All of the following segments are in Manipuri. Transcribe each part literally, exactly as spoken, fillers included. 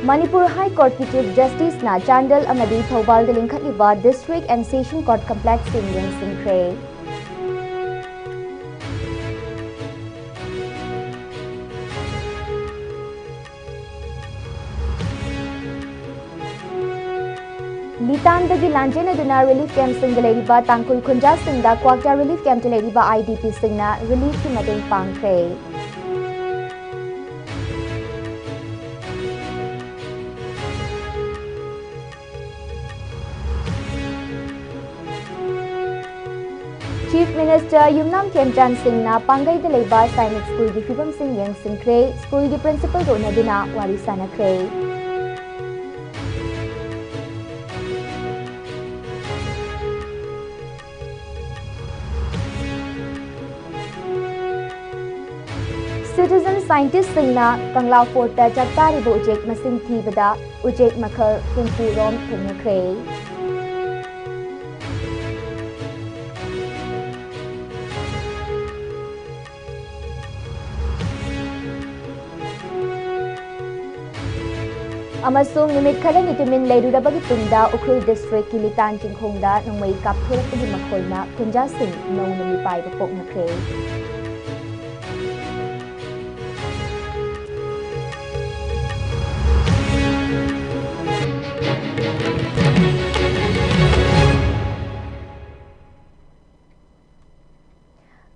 ꯃꯅꯤꯄꯨꯔ ꯍꯥꯏ ꯀꯣꯔꯠꯀꯤ ꯆꯤꯐ ꯖꯁꯇꯤꯁꯅ ꯆꯥꯟꯗꯦꯜ ꯑꯃꯗꯤ ꯊꯧꯕꯥꯜꯗ ꯂꯤꯡꯈꯠꯂꯤꯕ ꯗꯤꯁꯇ꯭ꯔꯤꯛ ꯑꯦꯟ ꯁꯦꯁꯟ ꯀꯣꯔꯠ ꯀꯝꯄ꯭ꯂꯦꯛꯁꯁꯤꯡ ꯌꯦꯡꯁꯤꯟꯈ꯭ꯔꯦ꯫ ꯂꯤꯇꯥꯟꯗꯒꯤ ꯂꯥꯟꯖꯦꯟꯅꯗꯨꯅ ꯔꯤꯂꯤꯐ ꯀꯦꯝꯞꯁꯤꯡꯗ ꯂꯩꯔꯤꯕ ꯇꯥꯡꯈꯨꯜ ꯈꯨꯟꯖꯥꯁꯤꯡꯗ ꯀ꯭ꯋꯥꯛꯇ ꯔꯤꯂꯤꯐ ꯀꯦꯝꯞꯇ ꯂꯩꯔꯤꯕ ꯑꯥꯏ ꯗꯤ ꯄꯤꯁꯤꯡꯅ ꯔꯤꯂꯤꯐꯀꯤ ꯃꯇꯦꯡ ꯄꯥꯡꯈ꯭ꯔꯦ꯫ ꯆꯤꯐ ꯃꯤꯅꯤꯁꯇꯔ ꯌꯨꯝꯅꯥꯝ ꯈꯦꯝꯆꯥꯟ ꯁꯤꯡꯅ ꯄꯥꯡꯒꯩꯗ ꯂꯩꯕ ꯁꯥꯏꯅꯤꯛ ꯁ꯭ꯀꯨꯜꯒꯤ ꯐꯤꯕꯝꯁꯤꯡ ꯌꯦꯡꯁꯤꯟꯈ꯭ꯔꯦ꯫ ꯁ꯭ꯀꯨꯜꯒꯤ ꯄ꯭ꯔꯤꯟꯁꯤꯄꯜꯒ ꯎꯅꯗꯨꯅ ꯋꯥꯔꯤ ꯁꯥꯅꯈ꯭ꯔꯦ꯫ ꯁꯤꯇꯤꯖꯟ ꯁꯥꯏꯟꯇꯤꯁꯁꯤꯡꯅ ꯀꯪꯂꯥ ꯐꯣꯔꯠꯇ ꯆꯥꯛꯇꯥꯔꯤꯕ ꯎꯆꯦꯛ ꯃꯁꯤꯡ ꯊꯤꯕꯗ ꯎꯆꯦꯛ ꯃꯈꯜ ꯍꯨꯝꯐꯨ ꯔꯣꯝ ꯊꯦꯡꯅꯈ꯭ꯔꯦ꯫ ꯑꯃꯁꯨꯡ ꯅꯨꯃꯤꯠ ꯈꯔꯅꯤ ꯇꯨꯃꯤꯟ ꯂꯩꯔꯨꯔꯕꯒꯤ ꯇꯨꯡꯗ ꯎꯈ꯭ꯔꯨꯜ ꯗꯤꯁꯇ꯭ꯔꯤꯛꯀꯤ ꯂꯤꯇꯥꯟ ꯆꯤꯡꯈꯣꯡꯗ ꯅꯣꯡꯃꯩ ꯀꯥꯞꯊꯣꯔꯛꯄꯒꯤ ꯃꯈꯣꯜꯅ ꯈꯨꯟꯖꯥꯁꯤꯡ ꯅꯧꯅ ꯃꯤꯄꯥꯏꯕ ꯄꯣꯛꯅꯈ꯭ꯔꯦ꯫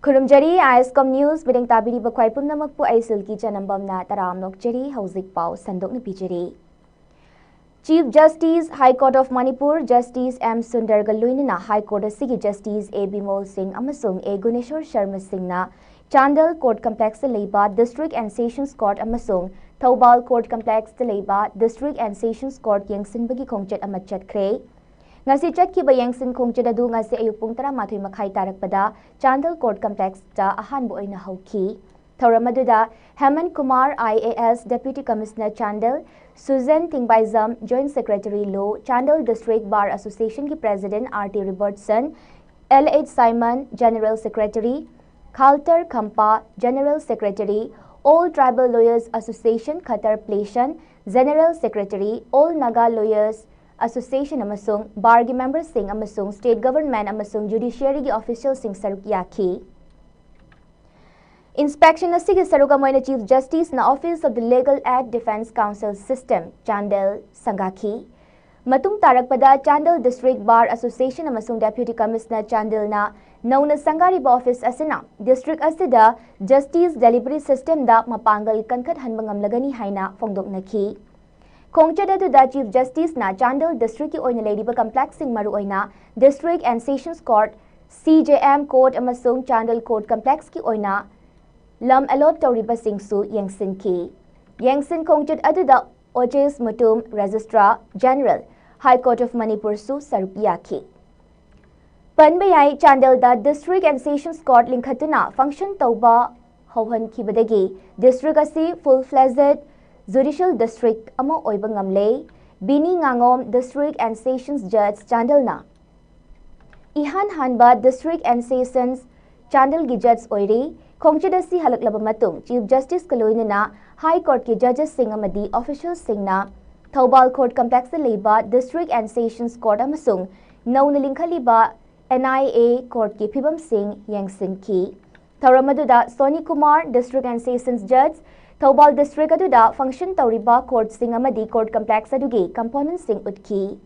ꯈꯨꯔꯨꯝꯖꯔꯤ, ꯑꯥꯏ ꯑꯦꯁ ꯀꯣꯝ ꯅ꯭ꯌꯨꯁ ꯃꯤꯠꯌꯦꯡ ꯇꯥꯕꯤꯔꯤꯕ ꯈ꯭ꯋꯥꯏ ꯄꯨꯝꯅꯃꯛꯄꯨ ꯑꯩ ꯁꯤꯜꯀꯤ ꯆꯅꯝꯕꯝꯅ ꯇꯔꯥꯝꯅ ꯑꯣꯛꯆꯔꯤ꯫ ꯍꯧꯖꯤꯛ ꯄꯥꯎ ꯁꯟꯗꯣꯛꯅ ꯄꯤꯖꯔꯤ꯫ Chief justice, high court of Manipur justice M ꯁꯨꯟꯗꯔꯒ ꯂꯣꯏꯅꯅ ꯍꯥꯏ ꯀꯣꯔꯠ ꯑꯁꯤꯒꯤ ꯖꯁꯇꯤꯁ ꯑꯦ ꯕꯤꯃꯣꯜ ꯁꯤꯡ ꯑꯃꯁꯨꯡ ꯑꯦ ꯒꯨꯅꯦꯁꯣꯔ ꯁꯔꯃ ꯁꯤꯡꯅ ꯆꯥꯟꯗꯦꯜ ꯀꯣꯔꯠ ꯀꯝꯄ꯭ꯂꯦꯛꯁꯇ ꯂꯩꯕ ꯗꯤꯁꯇ꯭ꯔꯤꯛ ꯑꯦꯟ ꯁꯦꯁꯟꯁ ꯀꯣꯔꯠ ꯑꯃꯁꯨꯡ ꯊꯧꯕꯥꯜ ꯀꯣꯔꯠ ꯀꯝꯄ꯭ꯂꯦꯛꯁꯇ ꯂꯩꯕ ꯗꯤꯁꯇ꯭ꯔꯤꯛ ꯑꯦꯟ ꯁꯦꯁꯟꯁ ꯀꯣꯔꯠ ꯌꯦꯡꯁꯤꯟꯕꯒꯤ ꯈꯣꯡꯆꯠ ꯑꯃ ꯆꯠꯈ꯭ꯔꯦ꯫ ꯉꯁꯤ ꯆꯠꯈꯤꯕ ꯌꯦꯡꯁꯤꯟ ꯈꯣꯡꯆꯠ ꯑꯗꯨ ꯉꯁꯤ ꯑꯌꯨꯛ ꯄꯨꯡ ꯇꯔꯥꯃꯥꯊꯣꯏ ꯃꯈꯥꯏ ꯇꯥꯔꯛꯄꯗ ꯆꯥꯟꯗꯦꯜ ꯀꯣꯔꯠ ꯀꯝꯄ꯭ꯂꯦꯛꯁꯇ ꯑꯍꯥꯟꯕ ꯑꯣꯏꯅ ꯍꯧꯈꯤ꯫ ꯊꯧꯔꯝ ꯑꯗꯨꯗ Hemant Kumar, I A S, deputy commissioner Chandel, Sujen Thingbaijam, joint secretary law, Chandel district bar ꯑꯦꯁꯣꯁꯤꯌꯦꯁꯟꯒꯤ president R T Robertson, L H Simon, general secretary, Khaltar Khampa, general secretary, all tribal lawyers association Khatar Pleson, General Secretary, All Naga Lawyers Association ꯑꯃꯁꯨꯡ barꯒꯤ memberꯁꯤꯡ ꯑꯃꯁꯨꯡ state government ꯑꯃꯁꯨꯡ judiciaryꯒꯤ officialꯁꯤꯡ ꯁꯔꯨꯛ ꯌꯥꯈꯤ꯫ Inspection ꯑꯁꯤꯒꯤ ꯁꯔꯨꯛ ꯑꯃ ꯑꯣꯏꯅ Chief Justiceꯅ Office of the Legal Aid Defence Counsel System, Chandel ꯁꯪꯒꯥꯈꯤ꯫ ꯃꯇꯨꯡ ꯇꯥꯔꯛꯄꯗ Chandel District Bar Association ꯑꯃꯁꯨꯡ Deputy Commissioner ꯆꯥꯟꯗꯦꯜꯅ ꯅꯧꯅ ꯁꯪꯒꯥꯔꯤꯕ office ꯑꯁꯤꯅ district ꯑꯁꯤꯗ justice delivery systemꯗ ꯃꯄꯥꯡꯒꯜ ꯀꯟꯈꯠꯍꯟꯕ ꯉꯝꯂꯒꯅꯤ ꯍꯥꯏꯅ ꯐꯣꯡꯗꯣꯛꯅꯈꯤ꯫ ꯈꯣꯡꯆꯠ ꯑꯗꯨꯗ Chief Justiceꯅ ꯆꯥꯟꯗꯦꯜ districtꯀꯤ ꯑꯣꯏꯅ ꯂꯩꯔꯤꯕ complexꯁꯤꯡ, ꯃꯔꯨꯑꯣꯏꯅ District and Sessions Court, C J M Court ꯑꯃꯁꯨꯡ Chandel Court complexꯀꯤ ꯑꯣꯏꯅ ꯂꯝ allot ꯇꯧꯔꯤꯕꯁꯤꯡꯁꯨ ꯌꯦꯡꯁꯤꯟꯈꯤ꯫ ꯌꯦꯡꯁꯤꯟ ꯈꯣꯡꯆꯠ ꯑꯗꯨꯗ Ojes Mutum, Registrar General, High Court of Manipurꯁꯨ ꯁꯔꯨꯛ ꯌꯥꯈꯤ꯫ ꯄꯟꯕ ꯌꯥꯏ, ꯆꯥꯟꯗꯦꯜꯗ District and Sessions Court ꯂꯤꯡꯈꯠꯇꯨꯅ function ꯇꯧꯕ ꯍꯧꯍꯟꯈꯤꯕꯗꯒꯤ district ꯑꯁꯤ full-fledged judicial district ꯑꯃ ꯑꯣꯏꯕ ꯉꯝꯂꯦ꯫ ꯕꯤꯅꯤ ꯉꯥꯉꯣꯝ, District and Sessions Judge, ꯆꯥꯟꯗꯦꯜꯅ ꯏꯍꯥꯟ ꯍꯥꯟꯕ District and Sessions ꯆꯥꯟꯗꯦꯜꯒꯤ judge ꯑꯣꯏꯔꯤ꯫ ꯈꯣꯡꯆꯠ ꯑꯁꯤ ꯍꯜꯂꯛꯂꯕ ꯃꯇꯨꯡ Chief Justiceꯀ ꯂꯣꯏꯅꯅ High Courtꯀꯤ judgesꯁꯤꯡ ꯑꯃꯗꯤ officialꯁꯤꯡꯅ ꯊꯧꯕꯥꯜ Court complexꯇ ꯂꯩꯕ District and Sessions Court ꯑꯃꯁꯨꯡ ꯅꯧꯅ ꯂꯤꯡꯈꯠꯂꯤꯕ N I A Courtꯀꯤ ꯐꯤꯕꯝꯁꯤꯡ ꯌꯦꯡꯁꯤꯟꯈꯤ꯫ ꯊꯧꯔꯝ ꯑꯗꯨꯗ Soni Kumar, District and Sessions Judge, ꯊꯧꯕꯥꯜ district ꯑꯗꯨꯗ function ꯇꯧꯔꯤꯕ courtꯁꯤꯡ ꯑꯃꯗꯤ court complex ꯑꯗꯨꯒꯤ componentꯁꯤꯡ ꯎꯠꯈꯤ꯫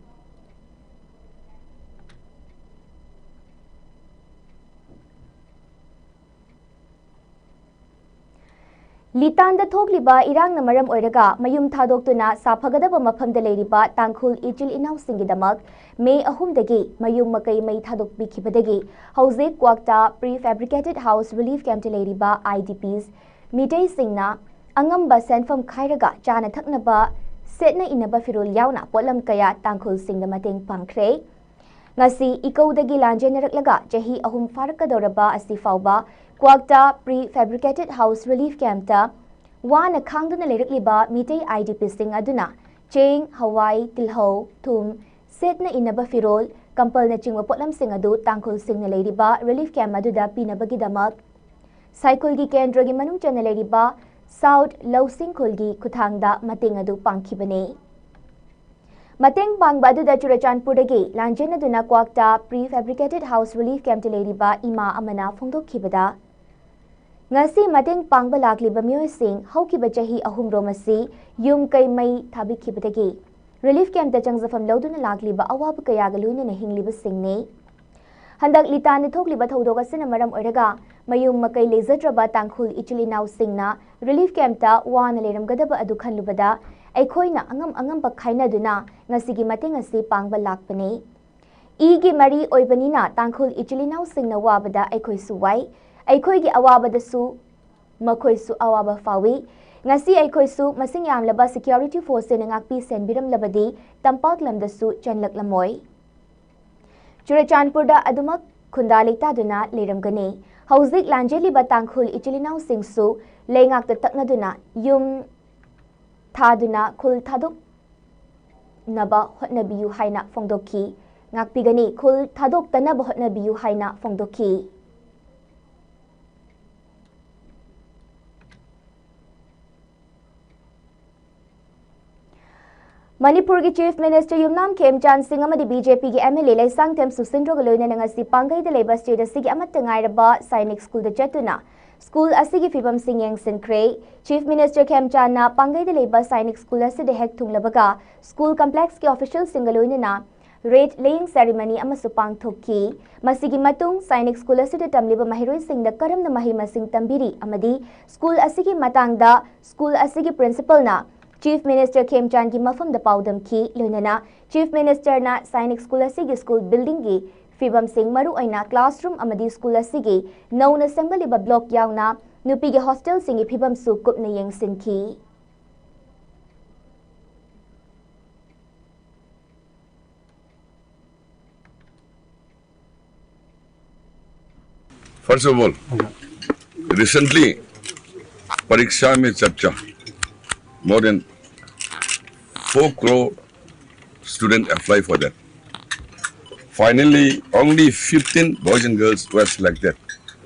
ꯂꯤꯇꯥꯟꯗ ꯊꯣꯛꯂꯤꯕ ꯏꯔꯥꯡꯅ ꯃꯔꯝ ꯑꯣꯏꯔꯒ ꯃꯌꯨꯝ ꯊꯥꯗꯣꯛꯇꯨꯅ ꯁꯥꯐꯒꯗꯕ ꯃꯐꯝꯗ ꯂꯩꯔꯤꯕ ꯇꯥꯡꯈꯨꯜ ꯏꯆꯤꯜ ꯏꯅꯥꯎꯁꯤꯡꯒꯤꯗꯃꯛ ꯃꯦ ꯑꯍꯨꯝꯗꯒꯤ ꯃꯌꯨꯝ ꯃꯀꯩ ꯃꯩ ꯊꯥꯗꯣꯛꯄꯤꯈꯤꯕꯗꯒꯤ ꯍꯧꯖꯤꯛ ꯀ꯭ꯋꯥꯛꯇꯥ Prefabricated House Relief Campꯇ ꯂꯩꯔꯤꯕ I D Ps ꯃꯤꯇꯩꯁꯤꯡꯅ ꯑꯉꯝꯕ ꯁꯦꯟꯐꯝ ꯈꯥꯏꯔꯒ ꯆꯥꯅ ꯊꯛꯅꯕ, ꯁꯦꯠꯅ ꯏꯅꯕ ꯐꯤꯔꯣꯜ ꯌꯥꯎꯅ ꯄꯣꯠꯂꯝ ꯀꯌꯥ ꯇꯥꯡꯈꯨꯜꯁꯤꯡꯗ ꯃꯇꯦꯡ ꯄꯥꯡꯈ꯭ꯔꯦ꯫ ꯉꯁꯤ ꯏꯀꯧꯗꯒꯤ ꯂꯥꯟꯖꯦꯟꯅꯔꯛꯂꯒ ꯆꯍꯤ ꯑꯍꯨꯝ ꯐꯥꯔꯛꯀꯗꯧꯔꯕ ꯑꯁꯤ ꯐꯥꯎꯕ ꯀ꯭ꯋꯥꯛꯇꯥ Prefabricated House Relief Campꯇ ꯋꯥꯅ ꯈꯥꯡꯗꯨꯅ ꯂꯩꯔꯛꯂꯤꯕ ꯃꯤꯇꯩ I D Pꯁꯤꯡ ꯑꯗꯨꯅ ꯆꯦꯡ, ꯍꯋꯥꯏ, ꯇꯤꯜꯍꯧ, ꯊꯨꯝ, ꯁꯦꯠꯅ ꯏꯅꯕ ꯐꯤꯔꯣꯜ, ꯀꯝꯄꯜꯅꯆꯤꯡꯕ ꯄꯣꯠꯂꯝꯁꯤꯡ ꯑꯗꯨ ꯇꯥꯡꯈꯨꯜꯁꯤꯡꯅ ꯂꯩꯔꯤꯕ relief camp ꯑꯗꯨꯗ ꯄꯤꯅꯕꯒꯤꯗꯃꯛ ꯁꯥꯏꯀꯨꯜꯒꯤ ꯀꯦꯟꯗ꯭ꯔꯒꯤ ꯃꯅꯨꯡ ꯆꯟꯅ ꯂꯩꯔꯤꯕ ꯁꯥꯎꯠ ꯂꯧꯁꯤꯡ ꯈꯨꯜꯒꯤ ꯈꯨꯠꯊꯥꯡꯗ ꯃꯇꯦꯡ ꯑꯗꯨ ꯄꯥꯡꯈꯤꯕꯅꯤ꯫ ꯃꯇꯦꯡ ꯄꯥꯡꯕ ꯑꯗꯨꯗ ꯆꯨꯔꯆꯥꯟꯄꯨꯔꯗꯒꯤ ꯂꯥꯟꯖꯦꯟꯅꯗꯨꯅ Kwakta pre fabricated house relief camp ꯇ ꯂꯩꯔꯤꯕ ꯏꯃꯥ ꯑꯃꯅ ꯐꯣꯡꯗꯣꯛꯈꯤꯕꯗ, ꯉꯁꯤ ꯃꯇꯦꯡ ꯄꯥꯡꯕ ꯂꯥꯛꯂꯤꯕ ꯃꯤꯑꯣꯏꯁꯤꯡ ꯍꯧꯈꯤꯕ ꯆꯍꯤ ꯑꯍꯨꯝꯔꯣꯝ ꯑꯁꯤ ꯌꯨꯝ ꯀꯩ ꯃꯩ ꯊꯥꯕꯤꯈꯤꯕꯗꯒꯤ relief camp ꯇ ꯆꯪꯖꯐꯝ ꯂꯧꯗꯨꯅ ꯂꯥꯛꯂꯤꯕ ꯑꯋꯥꯕ ꯀꯌꯥꯒ ꯂꯣꯏꯅꯅ ꯍꯤꯡꯂꯤꯕꯁꯤꯡꯅꯤ꯫ ꯍꯟꯗꯛ ꯂꯤꯇꯥꯟꯗ ꯊꯣꯛꯂꯤꯕ ꯊꯧꯗꯣꯛ ꯑꯁꯤꯅ ꯃꯔꯝ ꯑꯣꯏꯔꯒ ꯃꯌꯨꯝ ꯃꯀꯩ ꯂꯩꯖꯗ꯭ꯔꯕ ꯇꯥꯡꯈꯨꯜ ꯏꯆꯤꯜ ꯏꯅꯥꯎꯁꯤꯡꯅ relief camp ꯇ ꯋꯥꯅ ꯂꯩꯔꯝꯒꯗꯕ ꯑꯗꯨ ꯈꯜꯂꯨꯕꯗ ꯑꯩꯈꯣꯏꯅ ꯑꯉꯝ ꯑꯉꯝꯕ ꯈꯥꯏꯅꯗꯨꯅ ꯉꯁꯤꯒꯤ ꯃꯇꯦꯡ ꯑꯁꯤ ꯄꯥꯡꯕ ꯂꯥꯛꯄꯅꯤ꯫ ꯏꯒꯤ ꯃꯔꯤ ꯑꯣꯏꯕꯅꯤꯅ ꯇꯥꯡꯈꯨꯜ ꯏꯆꯤꯜ ꯏꯅꯥꯎꯁꯤꯡꯅ ꯋꯥꯕꯗ ꯑꯩꯈꯣꯏꯁꯨ ꯋꯥꯏ, ꯑꯩꯈꯣꯏꯒꯤ ꯑꯋꯥꯕꯗꯁꯨ ꯃꯈꯣꯏꯁꯨ ꯑꯋꯥꯕ ꯐꯥꯎꯏ꯫ ꯉꯁꯤ ꯑꯩꯈꯣꯏꯁꯨ ꯃꯁꯤꯡ ꯌꯥꯝꯂꯕ security force ꯁꯤꯡꯅ ꯉꯥꯛꯄꯤ ꯁꯦꯟꯕꯤꯔꯝꯂꯕꯗꯤ ꯇꯝꯄꯥꯛ ꯂꯝꯗꯁꯨ ꯆꯦꯟꯂꯛꯂꯝꯃꯣꯏ꯫ ꯆꯨꯔꯆꯥꯟꯄꯨꯔꯗ ꯑꯗꯨꯃꯛ ꯈꯨꯟꯗꯥ ꯂꯩꯇꯥꯗꯨꯅ ꯂꯩꯔꯝꯒꯅꯤ꯫ ꯍꯧꯖꯤꯛ ꯂꯥꯟꯖꯦꯜꯂꯤꯕ ꯇꯥꯡꯈꯨꯜ ꯏꯆꯤꯜ ꯏꯅꯥꯎꯁꯤꯡꯁꯨ ꯂꯩꯉꯥꯛꯇ ꯇꯛꯅꯗꯨꯅ ꯌꯨꯝ ꯊꯥꯗꯨꯅ ꯈꯨꯜ ꯊꯥꯗꯣꯛꯅꯕ ꯍꯣꯠꯅꯕꯤꯌꯨ ꯍꯥꯏꯅ ꯐꯣꯡꯗꯣꯛꯈꯤ꯫ ꯉꯥꯛꯄꯤꯒꯅꯤ, ꯈꯨꯜ ꯊꯥꯗꯣꯛꯇꯅꯕ ꯍꯣꯠꯅꯕꯤꯌꯨ ꯍꯥꯏꯅ ꯐꯣꯡꯗꯣꯛꯈꯤ꯫ ꯃꯅꯤꯄꯨꯔꯒꯤ Chief Minister ꯌꯨꯝꯅꯥꯝ ꯈꯦꯝꯆꯥꯟ ꯁꯤꯡ ꯑꯃꯗꯤ B J P ꯒꯤ M L A ꯂꯩꯁꯥꯡꯊꯦꯝ ꯁꯨꯁꯤꯟꯗ꯭ꯔꯣꯒ ꯂꯣꯏꯅꯅ ꯉꯁꯤ ꯄꯥꯡꯒꯩꯗ ꯂꯩꯕ state ꯑꯁꯤꯒꯤ ꯑꯃꯠꯇ ꯉꯥꯏꯔꯕ ꯁꯥꯏꯅꯤꯛ ꯁ꯭ꯀꯨꯜꯗ ꯆꯠꯇꯨꯅ ꯁ꯭ꯀꯨꯜ ꯑꯁꯤꯒꯤ ꯐꯤꯕꯝꯁꯤꯡ ꯌꯦꯡꯁꯤꯟꯈ꯭ꯔꯦ꯫ Chief Minister ꯈꯦꯝꯆꯥꯟꯅ ꯄꯥꯡꯒꯩꯗ ꯂꯩꯕ ꯁꯥꯏꯅꯤꯛ ꯁ꯭ꯀꯨꯜ ꯑꯁꯤꯗ ꯍꯦꯛ ꯊꯨꯡꯂꯕꯒ ꯁ꯭ꯀꯨꯜ ꯀꯝꯄ꯭ꯂꯦꯛꯁꯀꯤ ꯑꯣꯐꯤꯁꯤꯌꯦꯜꯁꯤꯡꯒ ꯂꯣꯏꯅꯅ red laying ceremony ꯑꯃꯁꯨ ꯄꯥꯡꯊꯣꯛꯈꯤ꯫ ꯃꯁꯤꯒꯤ ꯃꯇꯨꯡ ꯁꯥꯏꯅꯤꯛ ꯁ꯭ꯀꯨꯜ ꯑꯁꯤꯗ ꯇꯝꯂꯤꯕ ꯃꯍꯩꯔꯣꯏꯁꯤꯡꯗ ꯀꯔꯝꯅ ꯃꯍꯩ ꯃꯁꯤꯡ ꯇꯝꯕꯤꯔꯤ ꯑꯃꯗꯤ ꯁ꯭ꯀꯨꯜ ꯑꯁꯤꯒꯤ ꯃꯇꯥꯡꯗ ꯁ꯭ꯀꯨꯜ ꯑꯁꯤꯒꯤ ꯄ꯭ꯔꯤꯟꯁꯤꯄꯜꯅ Chief Minister ꯈꯦꯝꯆꯥꯟꯒꯤ ꯃꯐꯝꯗ ꯄꯥꯎꯗꯝꯈꯤ꯫ ꯂꯣꯏꯅꯅ Chief Ministerꯅ ꯁꯥꯏꯅꯤꯛ ꯁ꯭ꯀꯨꯜ ꯑꯁꯤꯒꯤ ꯁ꯭ꯀꯨꯜ ꯕꯤꯜꯗꯤꯡꯒꯤ ꯐꯤꯕꯝꯁꯤꯡ, ꯃꯔꯨꯑꯣꯏꯅ ꯀ꯭ꯂꯥꯁꯔꯨꯝ ꯑꯃꯗꯤ ꯁ꯭ꯀꯨꯜ ꯑꯁꯤꯒꯤ ꯅꯧꯅ ꯁꯦꯝꯒꯠꯂꯤꯕ ꯕ꯭ꯂꯣꯛ ꯌꯥꯎꯅ ꯅꯨꯄꯤꯒꯤ ꯍꯣꯁꯇꯦꯜꯁꯤꯡꯒꯤ ꯐꯤꯕꯝꯁꯨ ꯀꯨꯞꯅ ꯌꯦꯡꯁꯤꯟꯈꯤ꯫ First of all, recently, Pariksha Pe Charcha, more than four crore students apply for that. Finally, only fifteen boys and girls were selected.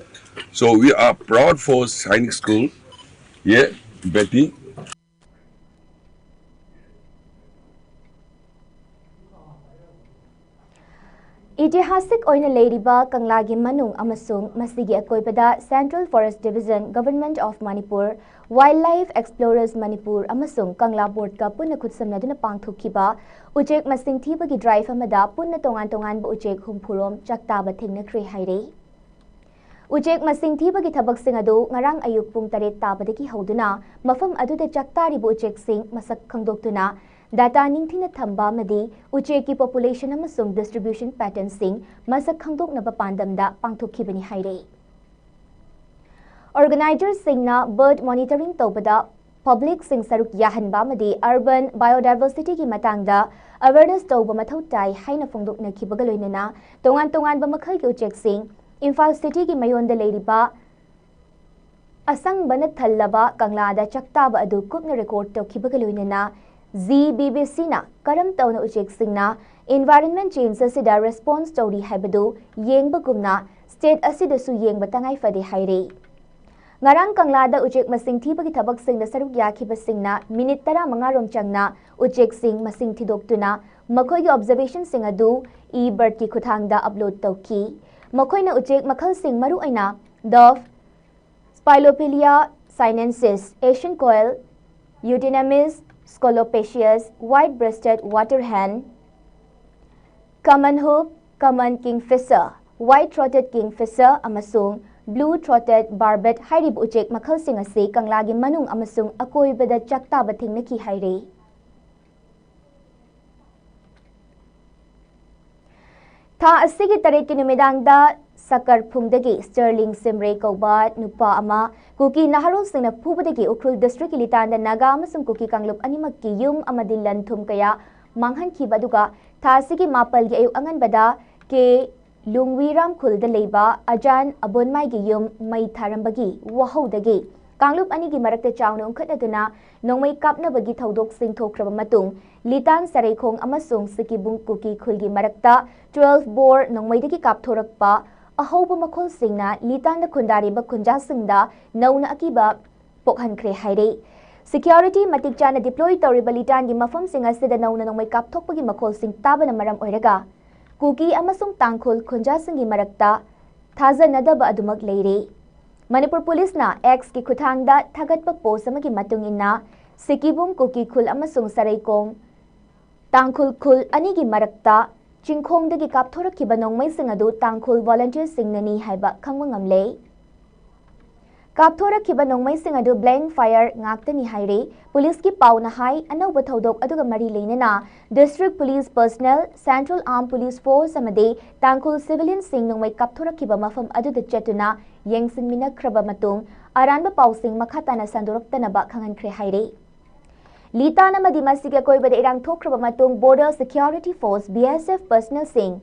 So we are proud for Sainik School ꯏꯇꯤꯍꯥꯁꯤꯛ ꯑꯣꯏꯅ ꯂꯩꯔꯤꯕ ꯀꯪꯂꯥꯒꯤ ꯃꯅꯨꯡ ꯑꯃꯁꯨꯡ ꯃꯁꯤꯒꯤ ꯑꯀꯣꯏꯕꯗ Central Forest Division, Government of Manipur, Wildlife Explorers Manipur ꯑꯃꯁꯨꯡ ꯀꯪꯂꯥ ꯕꯣꯔꯗꯀ ꯄꯨꯟꯅ ꯈꯨꯠꯁꯝꯅꯗꯨꯅ ꯄꯥꯡꯊꯣꯛꯈꯤꯕ ꯎꯆꯦꯛ ꯃꯁꯤꯡ ꯊꯤꯕꯒꯤ ꯗ꯭ꯔꯥꯏꯚ ꯑꯃꯗ ꯄꯨꯟꯅ ꯇꯣꯉꯥꯟ ꯇꯣꯉꯥꯟꯕ ꯎꯆꯦꯛ ꯍꯨꯝꯐꯨꯔꯣꯝ ꯆꯥꯛꯇꯥꯕ ꯊꯦꯡꯅꯈ꯭ꯔꯦ ꯍꯥꯏꯔꯤ꯫ ꯎꯆꯦꯛ ꯃꯁꯤꯡ ꯊꯤꯕꯒꯤ ꯊꯕꯛꯁꯤꯡ ꯑꯗꯨ ꯉꯔꯥꯡ ꯑꯌꯨꯛ ꯄꯨꯡ ꯇꯔꯦꯠ ꯇꯥꯕꯗꯒꯤ ꯍꯧꯗꯨꯅ ꯃꯐꯝ ꯑꯗꯨꯗ ꯆꯥꯛꯇꯥꯔꯤꯕ ꯎꯆꯦꯛꯁꯤꯡ ꯃꯁꯛ ꯈꯪꯗꯣꯛꯇꯨꯅ, ꯗꯥꯇꯥ ꯅꯤꯡꯊꯤꯅ ꯊꯝꯕ ꯑꯃꯗꯤ ꯎꯆꯦꯛꯀꯤ ꯄꯣꯄꯨꯂꯦꯁꯟ ꯑꯃꯁꯨꯡ ꯗꯤꯁꯇ꯭ꯔꯤꯕ꯭ꯌꯨꯁꯟ ꯄꯦꯇꯔꯟꯁꯤꯡ ꯃꯁꯛ ꯈꯪꯗꯣꯛꯅꯕ ꯄꯥꯟꯗꯝꯗ ꯄꯥꯡꯊꯣꯛꯈꯤꯕꯅꯤ ꯍꯥꯏꯔꯤ꯫ ꯑꯣꯔꯒꯅꯥꯏꯖꯔꯁꯤꯡꯅ ꯕꯔꯗ ꯃꯣꯅꯤꯇꯔꯤꯡ ꯇꯧꯕꯗ ꯄꯕ꯭ꯂꯤꯛꯁꯤꯡ ꯁꯔꯨꯛ ꯌꯥꯍꯟꯕ ꯑꯃꯗꯤ ꯑꯔꯕꯟ ꯕꯥꯏꯑꯣꯗꯥꯏꯕꯔꯁꯤꯇꯤꯒꯤ ꯃꯇꯥꯡꯗ ꯑꯦꯋꯦꯔꯅꯦꯁ ꯇꯧꯕ ꯃꯊꯧ ꯇꯥꯏ ꯍꯥꯏꯅ ꯐꯣꯡꯗꯣꯛꯅꯈꯤꯕꯒ ꯂꯣꯏꯅꯅ ꯇꯣꯉꯥꯟ ꯇꯣꯉꯥꯟꯕ ꯃꯈꯜꯒꯤ ꯎꯆꯦꯛꯁꯤꯡ ꯏꯝꯐꯥꯜ ꯁꯤꯇꯤꯒꯤ ꯃꯌꯣꯟꯗ ꯂꯩꯔꯤꯕ ꯑꯁꯪꯕꯅ ꯊꯜꯂꯕ ꯀꯪꯂꯥꯗ ꯆꯥꯛꯇꯥꯕ ꯑꯗꯨ ꯀꯨꯞꯅ ꯔꯦꯀꯣꯔꯗ ꯇꯧꯈꯤꯕꯒ ꯂꯣꯏꯅꯅ ꯖꯤ ꯕꯤ ꯕꯤ ꯁꯤꯅ ꯀꯔꯝ ꯇꯧꯅ ꯎꯆꯦꯛꯁꯤꯡꯅ ꯏꯟꯚꯥꯏꯔꯟꯃꯦꯟ ꯆꯦꯟꯖ ꯑꯁꯤꯗ ꯔꯦꯁꯄꯣꯟꯁ ꯇꯧꯔꯤ ꯍꯥꯏꯕꯗꯨ ꯌꯦꯡꯕꯒꯨꯝꯅ ꯁ꯭ꯇꯦꯠ ꯑꯁꯤꯗꯁꯨ ꯌꯦꯡꯕ ꯇꯉꯥꯏ ꯐꯗꯦ ꯍꯥꯏꯔꯤ꯫ ꯉꯔꯥꯡ ꯀꯪꯂꯥꯗ ꯎꯆꯦꯛ ꯃꯁꯤꯡ ꯊꯤꯕꯒꯤ ꯊꯕꯛꯁꯤꯡꯗ ꯁꯔꯨꯛ ꯌꯥꯈꯤꯕꯁꯤꯡꯅ ꯃꯤꯅꯤꯠ ꯇꯔꯥꯃꯉꯥ ꯔꯣꯝ ꯆꯪꯅ ꯎꯆꯦꯛꯁꯤꯡ ꯃꯁꯤꯡ ꯊꯤꯗꯣꯛꯇꯨꯅ ꯃꯈꯣꯏꯒꯤ ꯑꯣꯕꯖꯔꯕꯦꯁꯟꯁꯤꯡ ꯑꯗꯨ ꯏ ꯕꯔꯗꯀꯤ ꯈꯨꯠꯊꯥꯡꯗ ꯑꯞꯂꯣꯗ ꯇꯧꯈꯤ꯫ ꯃꯈꯣꯏꯅ ꯎꯆꯦꯛ ꯃꯈꯜꯁꯤꯡ ꯃꯔꯨꯑꯣꯏꯅ dove, Scyllopelea sinensis, Asian quail, Eutynemys scolopaceus, white breasted water hen, common hoop, common kingfisher, white throated kingfisher ꯑꯃꯁꯨꯡ blue throated barbet ꯍꯥꯏꯔꯤꯕ ꯎꯆꯦꯛ ꯃꯈꯜꯁꯤꯡ ꯑꯁꯤ ꯀꯪꯂꯥꯒꯤ ꯃꯅꯨꯡ ꯑꯃꯁꯨꯡ ꯑꯀꯣꯏꯕꯗ ꯆꯥꯛꯇꯥꯕ ꯊꯦꯡꯅꯈꯤ ꯍꯥꯏꯔꯤ꯫ ꯊꯥ ꯑꯁꯤꯒꯤ ꯇꯔꯦꯠꯀꯤ ꯅꯨꯃꯤꯗꯥꯡꯗ ꯁꯀꯔꯐꯨꯡꯗꯒꯤ ꯁ꯭ꯇꯔꯂꯤꯡ ꯁꯤꯝꯔꯦ ꯀꯧꯕ ꯅꯨꯄꯥ ꯑꯃ ꯀꯨꯀꯤ ꯅꯍꯥꯔꯣꯜꯁꯤꯡꯅ ꯐꯨꯕꯗꯒꯤ ꯎꯈ꯭ꯔꯨꯜ ꯗꯤꯁꯇ꯭ꯔꯤꯛꯀꯤ ꯂꯤꯇꯥꯟꯗ ꯅꯥꯒꯥ ꯑꯃꯁꯨꯡ ꯀꯨꯀꯤ ꯀꯥꯡꯂꯨꯞ ꯑꯅꯤꯃꯛꯀꯤ ꯌꯨꯝ ꯑꯃꯗꯤ ꯂꯟ ꯊꯨꯝ ꯀꯌꯥ ꯃꯥꯡꯍꯟꯈꯤꯕ, ꯑꯗꯨꯒ ꯊꯥ ꯑꯁꯤꯒꯤ ꯃꯥꯄꯜꯒꯤ ꯑꯌꯨꯛ ꯑꯉꯟꯕꯗ ꯀꯦ ꯂꯨꯡꯋꯤꯔꯥꯝ ꯈꯨꯜꯗ ꯂꯩꯕ ꯑꯖꯥꯟ ꯑꯕꯣꯟꯃꯥꯏꯒꯤ ꯌꯨꯝ ꯃꯩ ꯊꯥꯔꯝꯕꯒꯤ ꯋꯥꯍꯧꯗꯒꯤ ꯀꯥꯡꯂꯨꯞ ꯑꯅꯤꯒꯤ ꯃꯔꯛꯇ ꯆꯥꯎꯅ ꯎꯪꯈꯠꯅꯗꯨꯅ ꯅꯣꯡꯃꯩ ꯀꯥꯞꯅꯕꯒꯤ ꯊꯧꯗꯣꯛꯁꯤꯡ ꯊꯣꯛꯈ꯭ꯔꯕ ꯃꯇꯨꯡ, ꯂꯤꯇꯥꯟ ꯁꯔꯩꯈꯣꯡ ꯑꯃꯁꯨꯡ ꯁꯤꯀꯤꯕꯨꯡ ꯀꯨꯀꯤ ꯈꯨꯜꯒꯤ ꯃꯔꯛꯇ twelve bore ꯅꯣꯡꯃꯩꯗꯒꯤ ꯀꯥꯞꯊꯣꯔꯛꯄ ꯑꯍꯧꯕ ꯃꯈꯣꯜꯁꯤꯡꯅ ꯂꯤꯇꯥꯟꯗ ꯈꯨꯟꯗꯥꯔꯤꯕ ꯈꯨꯟꯖꯥꯁꯤꯡꯗ ꯅꯧꯅ ꯑꯀꯤꯕ ꯄꯣꯛꯍꯟꯈ꯭ꯔꯦ ꯍꯥꯏꯔꯤ꯫ ꯁꯦꯀ꯭ꯌꯨꯔꯤꯇꯤ ꯃꯇꯤꯛ ꯆꯥꯅ ꯗꯤꯄ꯭ꯂꯣꯏ ꯇꯧꯔꯤꯕ ꯂꯤꯇꯥꯟꯒꯤ ꯃꯐꯝꯁꯤꯡ ꯑꯁꯤꯗ ꯅꯧꯅ ꯅꯣꯡꯃꯩ ꯀꯥꯞꯊꯣꯛꯄꯒꯤ ꯃꯈꯣꯜꯁꯤꯡ ꯇꯥꯕꯅ ꯃꯔꯝ ꯑꯣꯏꯔꯒ ꯀꯨꯀꯤ ꯑꯃꯁꯨꯡ ꯇꯥꯡꯈꯨꯜ ꯈꯨꯟꯖꯥꯁꯤꯡꯒꯤ ꯃꯔꯛꯇ ꯊꯥꯖꯅꯗꯕ ꯑꯗꯨꯃꯛ ꯂꯩꯔꯤ꯫ ꯃꯅꯤꯄꯨꯔ ꯄꯨꯂꯤꯁꯅ ꯑꯦꯛꯁꯀꯤ ꯈꯨꯠꯊꯥꯡꯗ ꯊꯥꯒꯠꯄ ꯄꯣꯁ ꯑꯃꯒꯤ ꯃꯇꯨꯡ ꯏꯟꯅ, ꯁꯤꯀꯤꯕꯨꯡ ꯀꯨꯀꯤ ꯈꯨꯜ ꯑꯃꯁꯨꯡ ꯁꯔꯩꯀꯣꯡ ꯇꯥꯡꯈꯨꯜ ꯈꯨꯜ ꯑꯅꯤꯒꯤ ꯃꯔꯛꯇ ꯆꯤꯡꯈꯣꯡꯗꯒꯤ ꯀꯥꯞꯊꯣꯔꯛꯈꯤꯕ ꯅꯣꯡꯃꯩꯁꯤꯡ ꯑꯗꯨ ꯇꯥꯡꯈꯨꯜ ꯚꯣꯂꯟꯇꯤꯌꯔꯁꯤꯡꯅꯅꯤ ꯍꯥꯏꯕ ꯈꯪꯕ ꯉꯝꯂꯦ꯫ ꯀꯥꯞꯊꯣꯔꯛꯈꯤꯕ ꯅꯣꯡꯃꯩꯁꯤꯡ ꯑꯗꯨ ꯕ꯭ꯂꯦꯡ ꯐꯥꯌꯔ ꯉꯥꯛꯇꯅꯤ ꯍꯥꯏꯔꯤ꯫ ꯄꯨꯂꯤꯁꯀꯤ ꯄꯥꯎꯅ ꯍꯥꯏ, ꯑꯅꯧꯕ ꯊꯧꯗꯣꯛ ꯑꯗꯨꯒ ꯃꯔꯤ ꯂꯩꯅꯅ district police personnel, central armed police force ꯑꯃꯗꯤ ꯇꯥꯡꯈꯨꯜ ꯁꯤꯚꯤꯂꯤꯌꯟꯁꯤꯡ ꯅꯣꯡꯃꯩ ꯀꯥꯞꯊꯣꯔꯛꯈꯤꯕ ꯃꯐꯝ ꯑꯗꯨꯗ ꯆꯠꯇꯨꯅ ꯌꯦꯡꯁꯤꯟꯃꯤꯟꯅꯈ꯭ꯔꯕ ꯃꯇꯨꯡ ꯑꯔꯥꯟꯕ ꯄꯥꯎꯁꯤꯡ ꯃꯈꯥ ꯇꯥꯅ ꯁꯟꯗꯣꯔꯛꯇꯅꯕ ꯈꯪꯍꯟꯈ꯭ꯔꯦ ꯍꯥꯏꯔꯤ꯫ ꯂꯤꯇꯥꯟ ꯑꯃꯗꯤ ꯃꯁꯤꯒꯤ ꯑꯀꯣꯏꯕꯗ ꯏꯔꯥꯡ ꯊꯣꯛꯈ꯭ꯔꯕ ꯃꯇꯨꯡ border security force, B S F, ꯄꯔꯁꯅꯦꯜꯁꯤꯡ,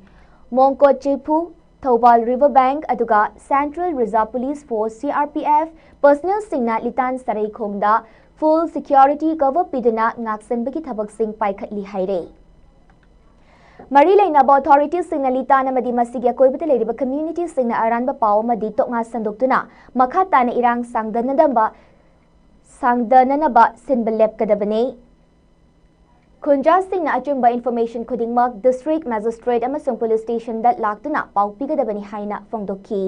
ꯃꯣꯡꯀꯣꯠ ꯆꯤꯐꯨ, ꯊꯧꯕꯥꯜ ꯔꯤꯚꯔ ꯕꯦꯡꯛ, ꯑꯗꯨꯒ central reserve police force, C R P F, ꯄꯔꯁꯅꯦꯜꯁꯤꯡꯅ ꯂꯤꯇꯥꯟ ꯁꯔꯩꯈꯣꯡꯗ ꯐꯨꯜ ꯁꯦꯀ꯭ꯌꯨꯔꯤꯇꯤ ꯀꯚꯔ ꯄꯤꯗꯨꯅ ꯉꯥꯛꯁꯦꯟꯕꯒꯤ ꯊꯕꯛꯁꯤꯡ ꯄꯥꯏꯈꯠꯂꯤ ꯍꯥꯏꯔꯦ꯫ ꯃꯔꯤ ꯂꯩꯅꯕ ꯑꯣꯊꯣꯔꯤꯇꯤꯁꯤꯡꯅ ꯂꯤꯇꯥꯟ ꯑꯃꯗꯤ ꯃꯁꯤꯒꯤ ꯑꯀꯣꯏꯕꯗ ꯂꯩꯔꯤꯕ ꯀꯝꯃ꯭ꯌꯨꯅꯤꯇꯤꯁꯤꯡꯅ ꯑꯔꯥꯟꯕ ꯄꯥꯎ ꯑꯃꯗꯤ ꯇꯣꯛꯉꯥ ꯁꯟꯗꯣꯛꯇꯨꯅ ꯃꯈꯥ ꯇꯥꯅ ꯏꯔꯥꯡ ꯁꯥꯡꯗꯅꯗꯕ, ꯁꯥꯡꯗꯅꯅꯕ ꯁꯤꯟꯕ ꯂꯦꯞꯀꯗꯕꯅꯤ꯫ ꯈꯨꯟꯖꯥꯁꯤꯡꯅ ꯑꯆꯨꯝꯕ ꯏꯟꯐꯣꯔꯃꯦꯁꯟ ꯈꯨꯗꯤꯡꯃꯛ ꯗꯤꯁꯇ꯭ꯔꯤꯛ ꯃꯦꯖꯤꯁꯇ꯭ꯔꯦꯠ ꯑꯃꯁꯨꯡ ꯄꯨꯂꯤꯁ ꯁ꯭ꯇꯦꯁꯟꯗ ꯂꯥꯛꯇꯨꯅ ꯄꯥꯎ ꯄꯤꯒꯗꯕꯅꯤ ꯍꯥꯏꯅ ꯐꯣꯡꯗꯣꯛꯈꯤ꯫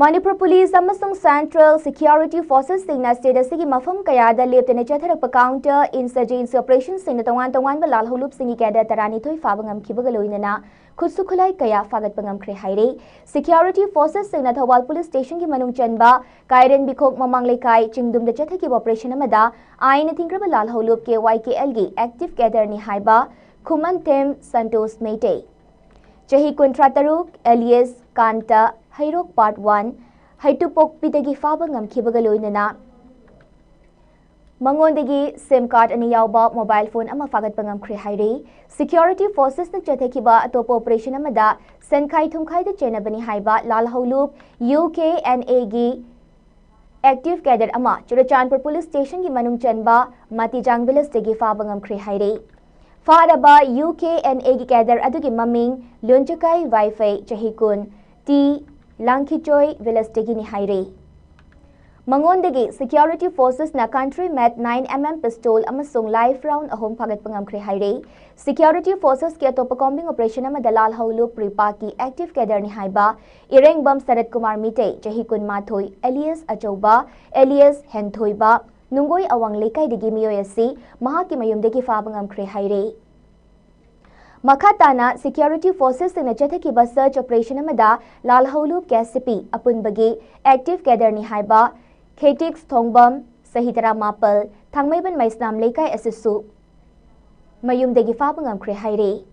ꯃꯅꯤꯄꯨꯔ ꯄꯨꯂꯤꯁ ꯑꯃꯁꯨꯡ ꯁꯦꯟꯇ꯭ꯔꯦꯜ ꯁꯦꯀ꯭ꯌꯨꯔꯤꯇꯤ ꯐꯣꯔꯁꯦꯁꯁꯤꯡꯅ ꯁ꯭ꯇꯦꯠ ꯑꯁꯤꯒꯤ ꯃꯐꯝ ꯀꯌꯥꯗ ꯂꯦꯞꯇꯅ ꯆꯠꯊꯔꯛꯄ ꯀꯥꯎꯟꯇꯔ ꯏꯟꯁꯔꯖꯦꯟꯁꯤ ꯑꯣꯄꯔꯦꯁꯟꯁꯤꯡꯗ ꯇꯣꯉꯥꯟ ꯇꯣꯉꯥꯟꯕ ꯂꯥꯜꯍꯧ ꯂꯨꯞꯁꯤꯡꯒꯤ ꯀꯦꯗꯔ ꯇꯔꯥꯅꯤꯊꯣꯏ ꯐꯥꯕ ꯉꯝꯈꯤꯕꯒ ꯂꯣꯏꯅꯅ ꯈꯨꯠꯁꯨ ꯈꯨꯠꯂꯥꯏ ꯀꯌꯥ ꯐꯥꯒꯠꯄ ꯉꯝꯈ꯭ꯔꯦ ꯍꯥꯏꯔꯦ꯫ ꯁꯦꯀ꯭ꯌꯨꯔꯤꯇꯤ ꯐꯣꯔꯁꯦꯁꯁꯤꯡꯅ ꯊꯧꯕꯥꯜ ꯄꯨꯂꯤꯁ ꯁ꯭ꯇꯦꯁꯟꯒꯤ ꯃꯅꯨꯡ ꯆꯟꯕ ꯀꯥꯏꯔꯦꯟꯕꯤꯈꯣꯛ ꯃꯃꯥꯡ ꯂꯩꯀꯥꯏ ꯆꯤꯡꯗꯨꯝꯗ ꯆꯠꯊꯈꯤꯕ ꯑꯣꯄꯔꯦꯁꯟ ꯑꯃꯗ ꯑꯥꯏꯟꯅ ꯊꯤꯡꯈ꯭ꯔꯕ ꯂꯥꯜꯍꯧ ꯂꯨꯞꯀꯤ ꯋꯥꯏ ꯀꯦ ꯑꯦꯜꯒꯤ ꯑꯦꯛꯇꯤꯚ ꯀꯦꯗꯔꯅꯤ ꯍꯥꯏꯕ ꯈꯨꯃꯟꯊꯦꯝ ꯁꯟꯇꯣꯁ ꯃꯩꯇꯩ, ꯆꯍꯤ ꯀꯨꯟꯊ꯭ꯔꯥ ꯇꯔꯨꯛ, ꯑꯦꯂꯤꯌꯁ ꯀꯥꯟꯇ ꯍꯩꯔꯣꯛ ꯄꯥꯔꯠ ꯋꯥꯟ ꯍꯩꯇꯨꯄꯣꯛꯄꯤꯗꯒꯤ ꯐꯥꯕ ꯉꯝꯈꯤꯕꯒ ꯂꯣꯏꯅꯅ ꯃꯉꯣꯟꯗꯒꯤ ꯁꯤꯝ ꯀꯥꯔꯗ ꯑꯅꯤ ꯌꯥꯎꯕ ꯃꯣꯕꯥꯏꯜ ꯐꯣꯟ ꯑꯃ ꯐꯥꯒꯠꯄ ꯉꯝꯈ꯭ꯔꯦ ꯍꯥꯏꯔꯤ꯫ ꯁꯦꯀ꯭ꯌꯨꯔꯤꯇꯤ ꯐꯣꯔꯁꯦꯁꯅ ꯆꯠꯊꯈꯤꯕ ꯑꯇꯣꯞꯄ ꯑꯣꯄꯔꯦꯁꯟ ꯑꯃꯗ ꯁꯦꯟꯈꯥꯏ ꯊꯨꯝꯈꯥꯏꯗ ꯆꯦꯟꯅꯕꯅꯤ ꯍꯥꯏꯕ ꯂꯥꯜꯍꯧ ꯂꯨꯞ ꯌꯨ ꯀꯦ ꯑꯦꯟ ꯑꯦꯒꯤ ꯑꯦꯛꯇꯤꯚ ꯀꯦꯗꯔ ꯑꯃ ꯆꯨꯔꯆꯥꯟꯄꯨꯔ ꯄꯨꯂꯤꯁ ꯁ꯭ꯇꯦꯁꯟꯒꯤ ꯃꯅꯨꯡ ꯆꯟꯕ ꯃꯥꯇꯤꯖꯥꯡ ꯚꯤꯂꯦꯖꯇꯒꯤ ꯐꯥꯕ ꯉꯝꯈ꯭ꯔꯦ ꯍꯥꯏꯔꯤ꯫ ꯐꯥꯔꯕ ꯌꯨ ꯀꯦ ꯑꯦꯟ ꯑꯦꯒꯤ ꯀꯦꯗꯔ ꯑꯗꯨꯒꯤ ꯃꯃꯤꯡ ꯂꯨꯟꯆꯀꯥꯏ ꯋꯥꯏꯐꯩ, ꯆꯍꯤ ꯀꯨꯟ, ꯇꯤ ꯂꯥꯡꯈꯤꯆꯣꯏ ꯚꯤꯂꯦꯖꯇꯒꯤꯅꯤ ꯍꯥꯏꯔꯦ꯫ ꯃꯉꯣꯟꯗꯒꯤ ꯁꯦꯀ꯭ꯌꯨꯔꯤꯇꯤ ꯐꯣꯔꯁꯦꯁꯅ ꯀꯟꯇ꯭ꯔꯤ ꯃꯦꯠ ꯅꯥꯏꯟ ꯑꯦꯝ ꯑꯦꯝ ꯄꯤꯁꯇꯣꯜ ꯑꯃꯁꯨꯡ ꯂꯥꯏꯐ ꯔꯥꯎꯟ ꯑꯍꯨꯝ ꯐꯥꯒꯠꯄ ꯉꯝꯈ꯭ꯔꯦ ꯍꯥꯏꯔꯦ꯫ ꯁꯦꯀ꯭ꯌꯨꯔꯤꯇꯤ ꯐꯣꯔꯁꯦꯁꯀꯤ ꯑꯇꯣꯞꯄ ꯀꯣꯝꯕꯤꯡ ꯑꯣꯄꯔꯦꯁꯟ ꯑꯃꯗ ꯂꯥꯜꯍꯧꯂꯨꯞ ꯄ꯭ꯔꯤꯄꯥꯛꯀꯤ ꯑꯦꯛꯇꯤꯚ ꯀꯦꯗꯔꯅꯤ ꯍꯥꯏꯕ ꯏꯔꯦꯡꯕꯝ ꯁꯔꯠ ꯀꯨꯃꯥꯔ ꯃꯤꯇꯩ, ꯆꯍꯤ ꯀꯨꯟꯃꯥꯊꯣꯏ, ꯑꯦꯂꯤꯌꯁ ꯑꯆꯧꯕ, ꯑꯦꯂꯤꯌꯁ ꯍꯦꯟꯊꯣꯏꯕ, ꯅꯨꯡꯒꯣꯏ ꯑꯋꯥꯡ ꯂꯩꯀꯥꯏꯗꯒꯤ ꯃꯤꯑꯣꯏ ꯑꯁꯤ ꯃꯍꯥꯛꯀꯤ ꯃꯌꯨꯝꯗꯒꯤ ꯐꯥꯕ ꯉꯝꯈ꯭ꯔꯦ ꯍꯥꯏꯔꯦ꯫ ꯃꯈꯥ ꯇꯥꯅ ꯁꯦꯀ꯭ꯌꯨꯔꯤꯇꯤ ꯐꯣꯔꯁꯦꯁꯁꯤꯡꯅ ꯆꯠꯊꯈꯤꯕ ꯁꯔꯆ ꯑꯣꯄꯔꯦꯁꯟ ꯑꯃꯗ ꯂꯥꯜꯍꯧꯂꯨꯞ ꯀꯦ ꯁꯤ ꯄꯤ ꯑꯄꯨꯟꯕꯒꯤ ꯑꯦꯛꯇꯤꯚ ꯀꯦꯗꯔꯅꯤ ꯍꯥꯏꯕ ꯈꯦꯇꯤꯛꯁ ꯊꯣꯡꯕꯝ, ꯆꯍꯤ ꯇꯔꯥꯃꯥꯄꯜ, ꯊꯥꯡꯃꯩꯕꯟ ꯃꯩꯁꯅꯥꯝ ꯂꯩꯀꯥꯏ ꯑꯁꯤꯁꯨ ꯃꯌꯨꯝꯗꯒꯤ ꯐꯥꯕ ꯉꯝꯈ꯭ꯔꯦ ꯍꯥꯏꯔꯦ꯫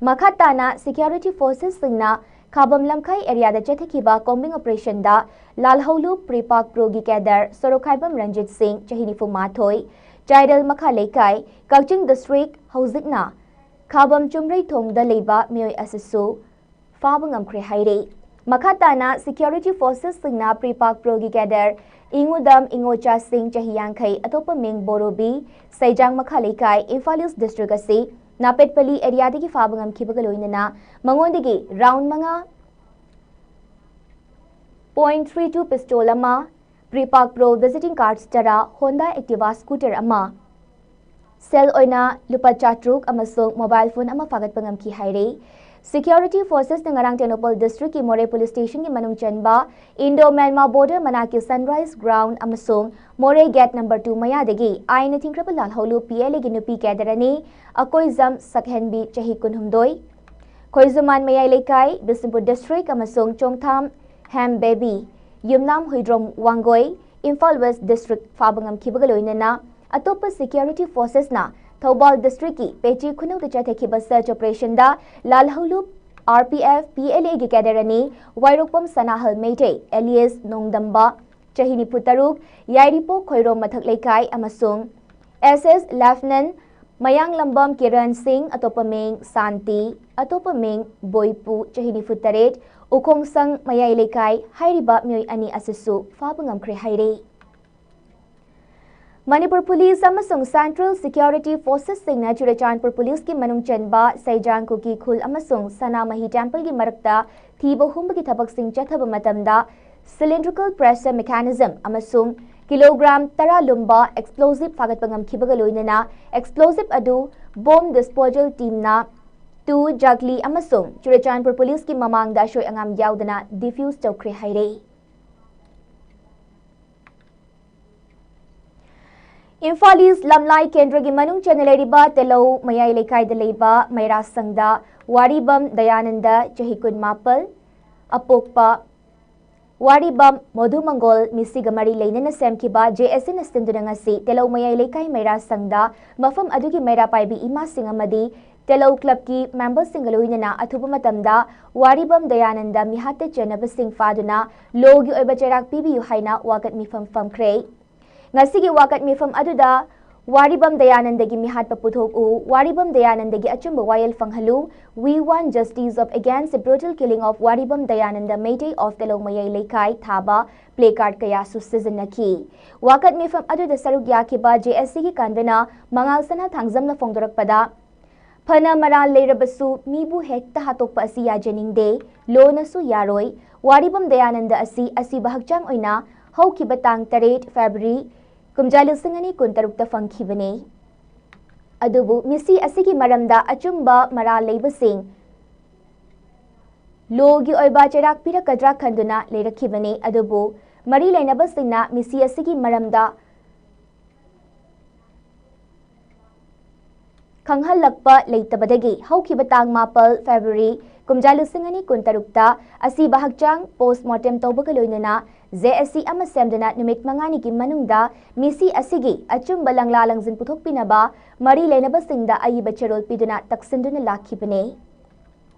ꯃꯈꯥ ꯇꯥꯅ ꯁꯦꯀ꯭ꯌꯨꯔꯤꯇꯤ ꯐꯣꯔꯁꯦꯁꯁꯤꯡꯅ ꯈꯥꯕꯝ ꯂꯝꯈꯥꯏ ꯑꯦꯔꯤꯌꯥꯗ ꯆꯠꯊꯈꯤꯕ ꯀꯣꯝꯕꯤꯡ ꯑꯣꯄꯔꯦꯁꯟꯗ ꯂꯥꯜꯍꯧꯂꯨꯞ ꯄ꯭ꯔꯤꯄꯥꯛ ꯄ꯭ꯔꯣꯒꯤ ꯀꯦꯗꯔ ꯁꯣꯔꯣꯈꯥꯏꯕꯝ ꯔꯟꯖꯤꯠ ꯁꯤꯡ, ꯆꯍꯤ ꯅꯤꯐꯨ ꯃꯥꯊꯣꯏ, ꯆꯥꯏꯔꯦꯜ ꯃꯈꯥ ꯂꯩꯀꯥꯏ, ꯀꯛꯆꯤꯡ ꯗꯤꯁꯇ꯭ꯔꯤꯛ, ꯍꯧꯖꯤꯛꯅ ꯈꯥꯕꯝ ꯆꯨꯝꯔꯩꯊꯣꯡꯗ ꯂꯩꯕ ꯃꯤꯑꯣꯏ ꯑꯁꯤꯁꯨ ꯐꯥꯕ ꯉꯝꯈ꯭ꯔꯦ ꯍꯥꯏꯔꯦ꯫ ꯃꯈꯥ ꯇꯥꯅ ꯁꯦꯀ꯭ꯌꯨꯔꯤꯇꯤ ꯐꯣꯔꯁꯦꯁꯁꯤꯡꯅ ꯄ꯭ꯔꯤꯄꯥꯛ ꯄ꯭ꯔꯣꯒꯤ ꯀꯦꯗꯔ ꯏꯉꯨꯗꯝ ꯏꯉꯣꯆꯥꯁꯤꯡ, ꯆꯍꯤ ꯌꯥꯡꯈꯩ, ꯑꯇꯣꯞꯄ ꯃꯤꯡ ꯕꯣꯔꯣꯕꯤ, ꯁꯩꯖꯥꯡ ꯃꯈꯥ ꯂꯩꯀꯥꯏ, ꯏꯝꯐꯥꯜ ꯏꯁ ꯗꯤꯁꯇ꯭ꯔꯤꯛ ꯑꯁꯤ ꯅꯥꯄꯦꯠꯄꯂꯤ ꯑꯦꯔꯤꯌꯥꯗꯒꯤ ꯐꯥꯕ ꯉꯝꯈꯤꯕꯒ ꯂꯣꯏꯅꯅ ꯃꯉꯣꯟꯗꯒꯤ ꯔꯥꯎꯟ ꯃꯉꯥ ꯄꯣꯏꯟ ꯊ꯭ꯔꯤ ꯇꯨ ꯄꯤꯁꯇꯣꯜ ꯑꯃ, ꯄ꯭ꯔꯤꯄꯥꯛ ꯄ꯭ꯔꯣ ꯚꯤꯖꯤꯇꯤꯡ ꯀꯥꯔꯗꯁ ꯇꯔꯥ, ꯍꯣꯟꯗꯥ ꯑꯦꯛꯇꯤꯚꯥ ꯁ꯭ꯀꯨꯇꯔ ꯑꯃ, ꯁꯦꯜ ꯑꯣꯏꯅ ꯂꯨꯄꯥ ꯆꯥꯇ꯭ꯔꯨꯛ ꯑꯃꯁꯨꯡ ꯃꯣꯕꯥꯏꯜ ꯐꯣꯟ ꯑꯃ ꯐꯥꯒꯠꯄ ꯉꯝꯈꯤ ꯍꯥꯏꯔꯦ꯫ ꯁꯦꯀ꯭ꯌꯨꯔꯤꯇꯤ ꯐꯣꯔꯁꯦꯁꯅ ꯉꯔꯥꯡ ꯇꯦꯡꯅꯧꯄꯜ ꯗꯤꯁꯇ꯭ꯔꯤꯛꯀꯤ ꯃꯣꯔꯦ ꯄꯨꯂꯤꯁ ꯁ꯭ꯇꯦꯁꯟꯒꯤ ꯃꯅꯨꯡ ꯆꯟꯕ ꯏꯟꯗꯣ ꯃ꯭ꯌꯥꯟꯃꯥꯔ ꯕꯣꯔꯗꯔ ꯃꯅꯥꯛꯀꯤ ꯁꯟꯔꯥꯏꯖ ꯒ꯭ꯔꯥꯎꯟ ꯑꯃꯁꯨꯡ ꯃꯣꯔꯦ ꯒꯦꯠ ꯅꯝꯕꯔ ꯇꯨ ꯃꯌꯥꯗꯒꯤ ꯑꯥꯏꯟꯅ ꯊꯤꯡꯈ꯭ꯔꯕ ꯂꯥꯜꯍꯧꯂꯨꯞ ꯄꯤ ꯑꯦꯜ ꯑꯦꯒꯤ ꯅꯨꯄꯤ ꯀꯦꯗꯔ ꯑꯅꯤ, ꯑꯀꯣꯏꯖꯝ ꯁꯛꯍꯦꯟꯕꯤ, ꯆꯍꯤ ꯀꯨꯟꯍꯨꯝꯗꯣꯏ, ꯈꯣꯏꯖꯨꯃꯥꯟ ꯃꯌꯥꯏ ꯂꯩꯀꯥꯏ, ꯕꯤꯁꯅꯨꯄꯨꯔ ꯗꯤꯁꯇ꯭ꯔꯤꯛ, ꯑꯃꯁꯨꯡ ꯆꯣꯡꯊꯥꯝ ꯍꯦꯝ ꯕꯦꯕꯤ, ꯌꯨꯝꯅꯥꯝ ꯍꯨꯏꯗ꯭ꯔꯣꯝ ꯋꯥꯡꯒꯣꯏ, ꯏꯝꯐꯥꯜ ꯋꯦꯁ ꯗꯤꯁꯇ꯭ꯔꯤꯛ ꯐꯥꯕ ꯉꯝꯈꯤꯕꯒ ꯂꯣꯏꯅꯅ ꯑꯇꯣꯞꯄ ꯁꯦꯀ꯭ꯌꯨꯔꯤꯇꯤ ꯐꯣꯔꯁꯦꯁꯅ ꯊꯧꯕꯥꯜ ꯗꯤꯁꯇ꯭ꯔꯤꯛꯀꯤ ꯄꯦꯆꯤ ꯈꯨꯅꯧꯗ ꯆꯠꯊꯈꯤꯕ ꯁꯔꯆ ꯑꯣꯄꯔꯦꯁꯟꯗ ꯂꯥꯜꯍꯧꯂꯨꯞ R P F, P L ꯑꯦꯒꯤ ꯀꯦꯗꯔ ꯑꯅꯤ, ꯋꯥꯏꯔꯣꯛꯄꯝ ꯁꯅꯥꯍꯜ ꯃꯩꯇꯩ ꯑꯦꯂꯤꯌꯁ ꯅꯣꯡꯗꯝꯕ, ꯆꯍꯤ ꯅꯤꯐꯨ ꯇꯔꯨꯛ, ꯌꯥꯏꯔꯤꯄꯣꯛ ꯈꯣꯏꯔꯣꯝ ꯃꯊꯛ ꯂꯩꯀꯥꯏ, ꯑꯃꯁꯨꯡ ꯑꯦꯁ ꯑꯦꯁ ꯂꯦꯐꯅꯦꯟ ꯃꯌꯥꯡꯂꯝꯕꯝ ꯀꯤꯔꯟ ꯁꯤꯡ, ꯑꯇꯣꯞꯄ ꯃꯤꯡ ꯁꯥꯟꯇꯤ, ꯑꯇꯣꯞꯄ ꯃꯤꯡ ꯕꯣꯏꯄꯨ, ꯆꯍꯤ ꯅꯤꯐꯨ ꯇꯔꯦꯠ, ꯎꯈꯣꯡꯁꯪ ꯃꯌꯥꯏ ꯂꯩꯀꯥꯏ ꯍꯥꯏꯔꯤꯕ ꯃꯤꯑꯣꯏ ꯑꯅꯤ ꯑꯁꯤꯁꯨ ꯐꯥꯕ ꯉꯝꯈ꯭ꯔꯦ ꯍꯥꯏꯔꯦ꯫ ꯃꯅꯤꯄꯨꯔ ꯄꯨꯂꯤꯁ ꯑꯃꯁꯨꯡ ꯁꯦꯟꯇ꯭ꯔꯦꯜ ꯁꯦꯀ꯭ꯌꯨꯔꯤꯇꯤ ꯐꯣꯔꯁꯦꯁꯁꯤꯡꯅ ꯆꯨꯔꯆꯥꯟꯄꯨꯔ ꯄꯨꯂꯤꯁꯀꯤ ꯃꯅꯨꯡ ꯆꯟꯕ ꯁꯩꯖꯥꯡ ꯀꯨꯀꯤ ꯈꯨꯜ ꯑꯃꯁꯨꯡ ꯁꯅꯥꯃꯍꯤ ꯇꯦꯝꯄꯜꯒꯤ ꯃꯔꯛꯇ ꯊꯤꯕ ꯍꯨꯝꯕꯒꯤ ꯊꯕꯛꯁꯤꯡ ꯆꯠꯊꯕ ꯃꯇꯝꯗ cylindrical pressure mechanism ꯑꯃꯁꯨꯡ ꯀꯤꯂꯣꯒ꯭ꯔꯥꯝ ꯇꯔꯥ ꯂꯨꯝꯕ explosive ꯐꯥꯒꯠꯄ ꯉꯝꯈꯤꯕꯒ ꯂꯣꯏꯅꯅ explosive ꯑꯗꯨ bomb disposal teamꯅ ꯇꯨ ꯖꯒꯂꯤ ꯑꯃꯁꯨꯡ ꯆꯨꯔꯆꯥꯟꯄꯨꯔ ꯄꯨꯂꯤꯁꯀꯤ ꯃꯃꯥꯡꯗ ꯑꯁꯣꯏ ꯑꯉꯥꯝ ꯌꯥꯎꯗꯅ defuse ꯇꯧꯈ꯭ꯔꯦ ꯍꯥꯏꯔꯦ꯫ ꯏꯝꯐꯥꯜ ꯏꯁ ꯂꯝꯂꯥꯏ ꯀꯦꯟꯗ꯭ꯔꯒꯤ ꯃꯅꯨꯡ ꯆꯟꯅ ꯂꯩꯔꯤꯕ ꯇꯦꯂꯧ ꯃꯌꯥꯏ ꯂꯩꯀꯥꯏꯗ ꯂꯩꯕ ꯃꯩꯔꯥ ꯁꯪꯗ ꯋꯥꯔꯤꯕꯝ ꯗꯌꯥꯅꯟꯗ, ꯆꯍꯤ ꯀꯨꯟꯃꯥꯄꯜ, ꯑꯄꯣꯛꯄ ꯋꯥꯔꯤꯕꯝ ꯃꯣꯙꯨꯃꯪꯒꯣꯜ ꯃꯤꯁꯤꯒ ꯃꯔꯤ ꯂꯩꯅꯅ ꯁꯦꯝꯈꯤꯕ ꯖꯦ ꯑꯦꯁ ꯁꯤꯅ ꯁꯤꯟꯗꯨꯅ ꯉꯁꯤ ꯇꯦꯂꯧ ꯃꯌꯥꯏ ꯂꯩꯀꯥꯏ ꯃꯩꯔꯥ ꯁꯪꯗ ꯃꯐꯝ ꯑꯗꯨꯒꯤ ꯃꯩꯔꯥ ꯄꯥꯏꯕꯤ ꯏꯃꯥꯁꯤꯡ ꯑꯃꯗꯤ ꯇꯦꯂꯧ ꯀ꯭ꯂꯕꯀꯤ ꯃꯦꯝꯕꯔꯁꯤꯡꯒ ꯂꯣꯏꯅꯅ ꯑꯊꯨꯕ ꯃꯇꯝꯗ ꯋꯥꯔꯤꯕꯝ ꯗꯌꯥꯅꯟꯗ ꯃꯤꯍꯥꯠꯇ ꯆꯦꯟꯅꯕꯁꯤꯡ ꯐꯥꯗꯨꯅ ꯂꯣꯒꯤ ꯑꯣꯏꯕ ꯆꯩꯔꯥꯛ ꯄꯤꯕꯤꯌꯨ ꯍꯥꯏꯅ ꯋꯥꯀꯠ ꯃꯤꯐꯝ ꯐꯝꯈ꯭ꯔꯦ꯫ ꯉꯁꯤꯒꯤ ꯋꯥꯀꯠ ꯃꯤꯐꯝ ꯑꯗꯨꯗ ꯋꯥꯔꯤꯕꯝ ꯗꯌꯥꯅꯟꯗꯒꯤ ꯃꯤꯍꯥꯠꯄ ꯄꯨꯊꯣꯛꯎ, ꯋꯥꯔꯤꯕꯝ ꯗꯌꯥꯅꯟꯗꯒꯤ ꯑꯆꯨꯝꯕ ꯋꯥꯌꯦꯜ ꯐꯪꯍꯜꯂꯨ, We want justice of against the brutal killing of ꯋꯥꯔꯤꯕꯝ Dayananda, Meitei of ꯇꯦꯂꯧ ꯃꯌꯥꯏ ꯂꯩꯀꯥꯏ ꯊꯥꯕ placard ꯀꯌꯥꯁꯨ ꯁꯤꯖꯤꯟꯅꯈꯤ꯫ ꯋꯥꯀꯠ ꯃꯤꯐꯝ ꯑꯗꯨꯗ ꯁꯔꯨꯛ ꯌꯥꯈꯤꯕ ꯖꯦ ꯑꯦꯁ ꯁꯤꯒꯤ convener ꯃꯉꯥꯜ ꯁꯅꯥ ꯊꯥꯡꯖꯝꯅ ꯐꯣꯡꯗꯣꯔꯛꯄꯗ, ꯐꯅ ꯃꯔꯥꯜ ꯂꯩꯔꯕꯁꯨ ꯃꯤꯕꯨ ꯍꯦꯛꯇ ꯍꯥꯠꯇꯣꯛꯄ ꯑꯁꯤ ꯌꯥꯖꯅꯤꯡꯗꯦ, ꯂꯣꯅꯁꯨ ꯌꯥꯔꯣꯏ꯫ ꯋꯥꯔꯤꯕꯝ ꯗꯌꯥꯅꯟꯗ ꯑꯁꯤ ꯑꯁꯤꯕ ꯍꯛꯆꯥꯡ ꯑꯣꯏꯅ ꯍꯧꯈꯤꯕ ꯇꯥꯡ ꯇꯔꯦꯠ ꯐꯦꯕ꯭ꯔꯨꯋꯥꯔꯤ ꯀꯨꯝꯖꯥ ꯂꯤꯁꯤꯡ ꯑꯅꯤ ꯀꯨꯟꯇꯔꯨꯛꯇ ꯐꯪꯈꯤꯕꯅꯤ꯫ ꯑꯗꯨꯕꯨ ꯃꯤꯁꯤ ꯑꯁꯤꯒꯤ ꯃꯔꯝꯗ ꯑꯆꯨꯝꯕ ꯃꯔꯥꯜ ꯂꯩꯕꯁꯤꯡ ꯂꯣꯒꯤ ꯑꯣꯏꯕ ꯆꯩꯔꯥꯛ ꯄꯤꯔꯛꯀꯗ꯭ꯔꯥ ꯈꯟꯗꯨꯅ ꯂꯩꯔꯛꯈꯤꯕꯅꯤ꯫ ꯑꯗꯨꯕꯨ ꯃꯔꯤ ꯂꯩꯅꯕꯁꯤꯡꯅ ꯃꯤꯁꯤ ꯑꯁꯤꯒꯤ ꯃꯔꯝꯗ ꯈꯪꯍꯜꯂꯛꯄ ꯂꯩꯇꯕꯗꯒꯤ ꯍꯧꯈꯤꯕ ꯇꯥꯡ ꯃꯥꯄꯜ ꯐꯦꯕ꯭ꯔꯨꯋꯥꯔꯤ ꯀꯨꯝꯖꯥ ꯂꯤꯁꯤꯡ ꯑꯅꯤ ꯀꯨꯟꯇꯔꯨꯛꯇ ꯑꯁꯤꯕ ꯍꯛꯆꯥꯡ post mortem ꯇꯧꯕꯒ ꯂꯣꯏꯅꯅ ꯖꯦ ꯑꯦꯁ ꯁꯤ ꯑꯃ ꯁꯦꯝꯗꯨꯅ ꯅꯨꯃꯤꯠ ꯃꯉꯥꯅꯤꯒꯤ ꯃꯅꯨꯡꯗ ꯃꯤꯁꯤ ꯑꯁꯤꯒꯤ ꯑꯆꯨꯝꯕ ꯂꯪꯂꯥ ꯂꯪꯖꯤꯟ ꯄꯨꯊꯣꯛꯄꯤꯅꯕ ꯃꯔꯤ ꯂꯩꯅꯕꯁꯤꯡꯗ ꯑꯏꯕ ꯆꯦꯔꯣꯜ ꯄꯤꯗꯨꯅ ꯇꯛꯁꯤꯟꯗꯨꯅ ꯂꯥꯛꯈꯤꯕꯅꯤ꯫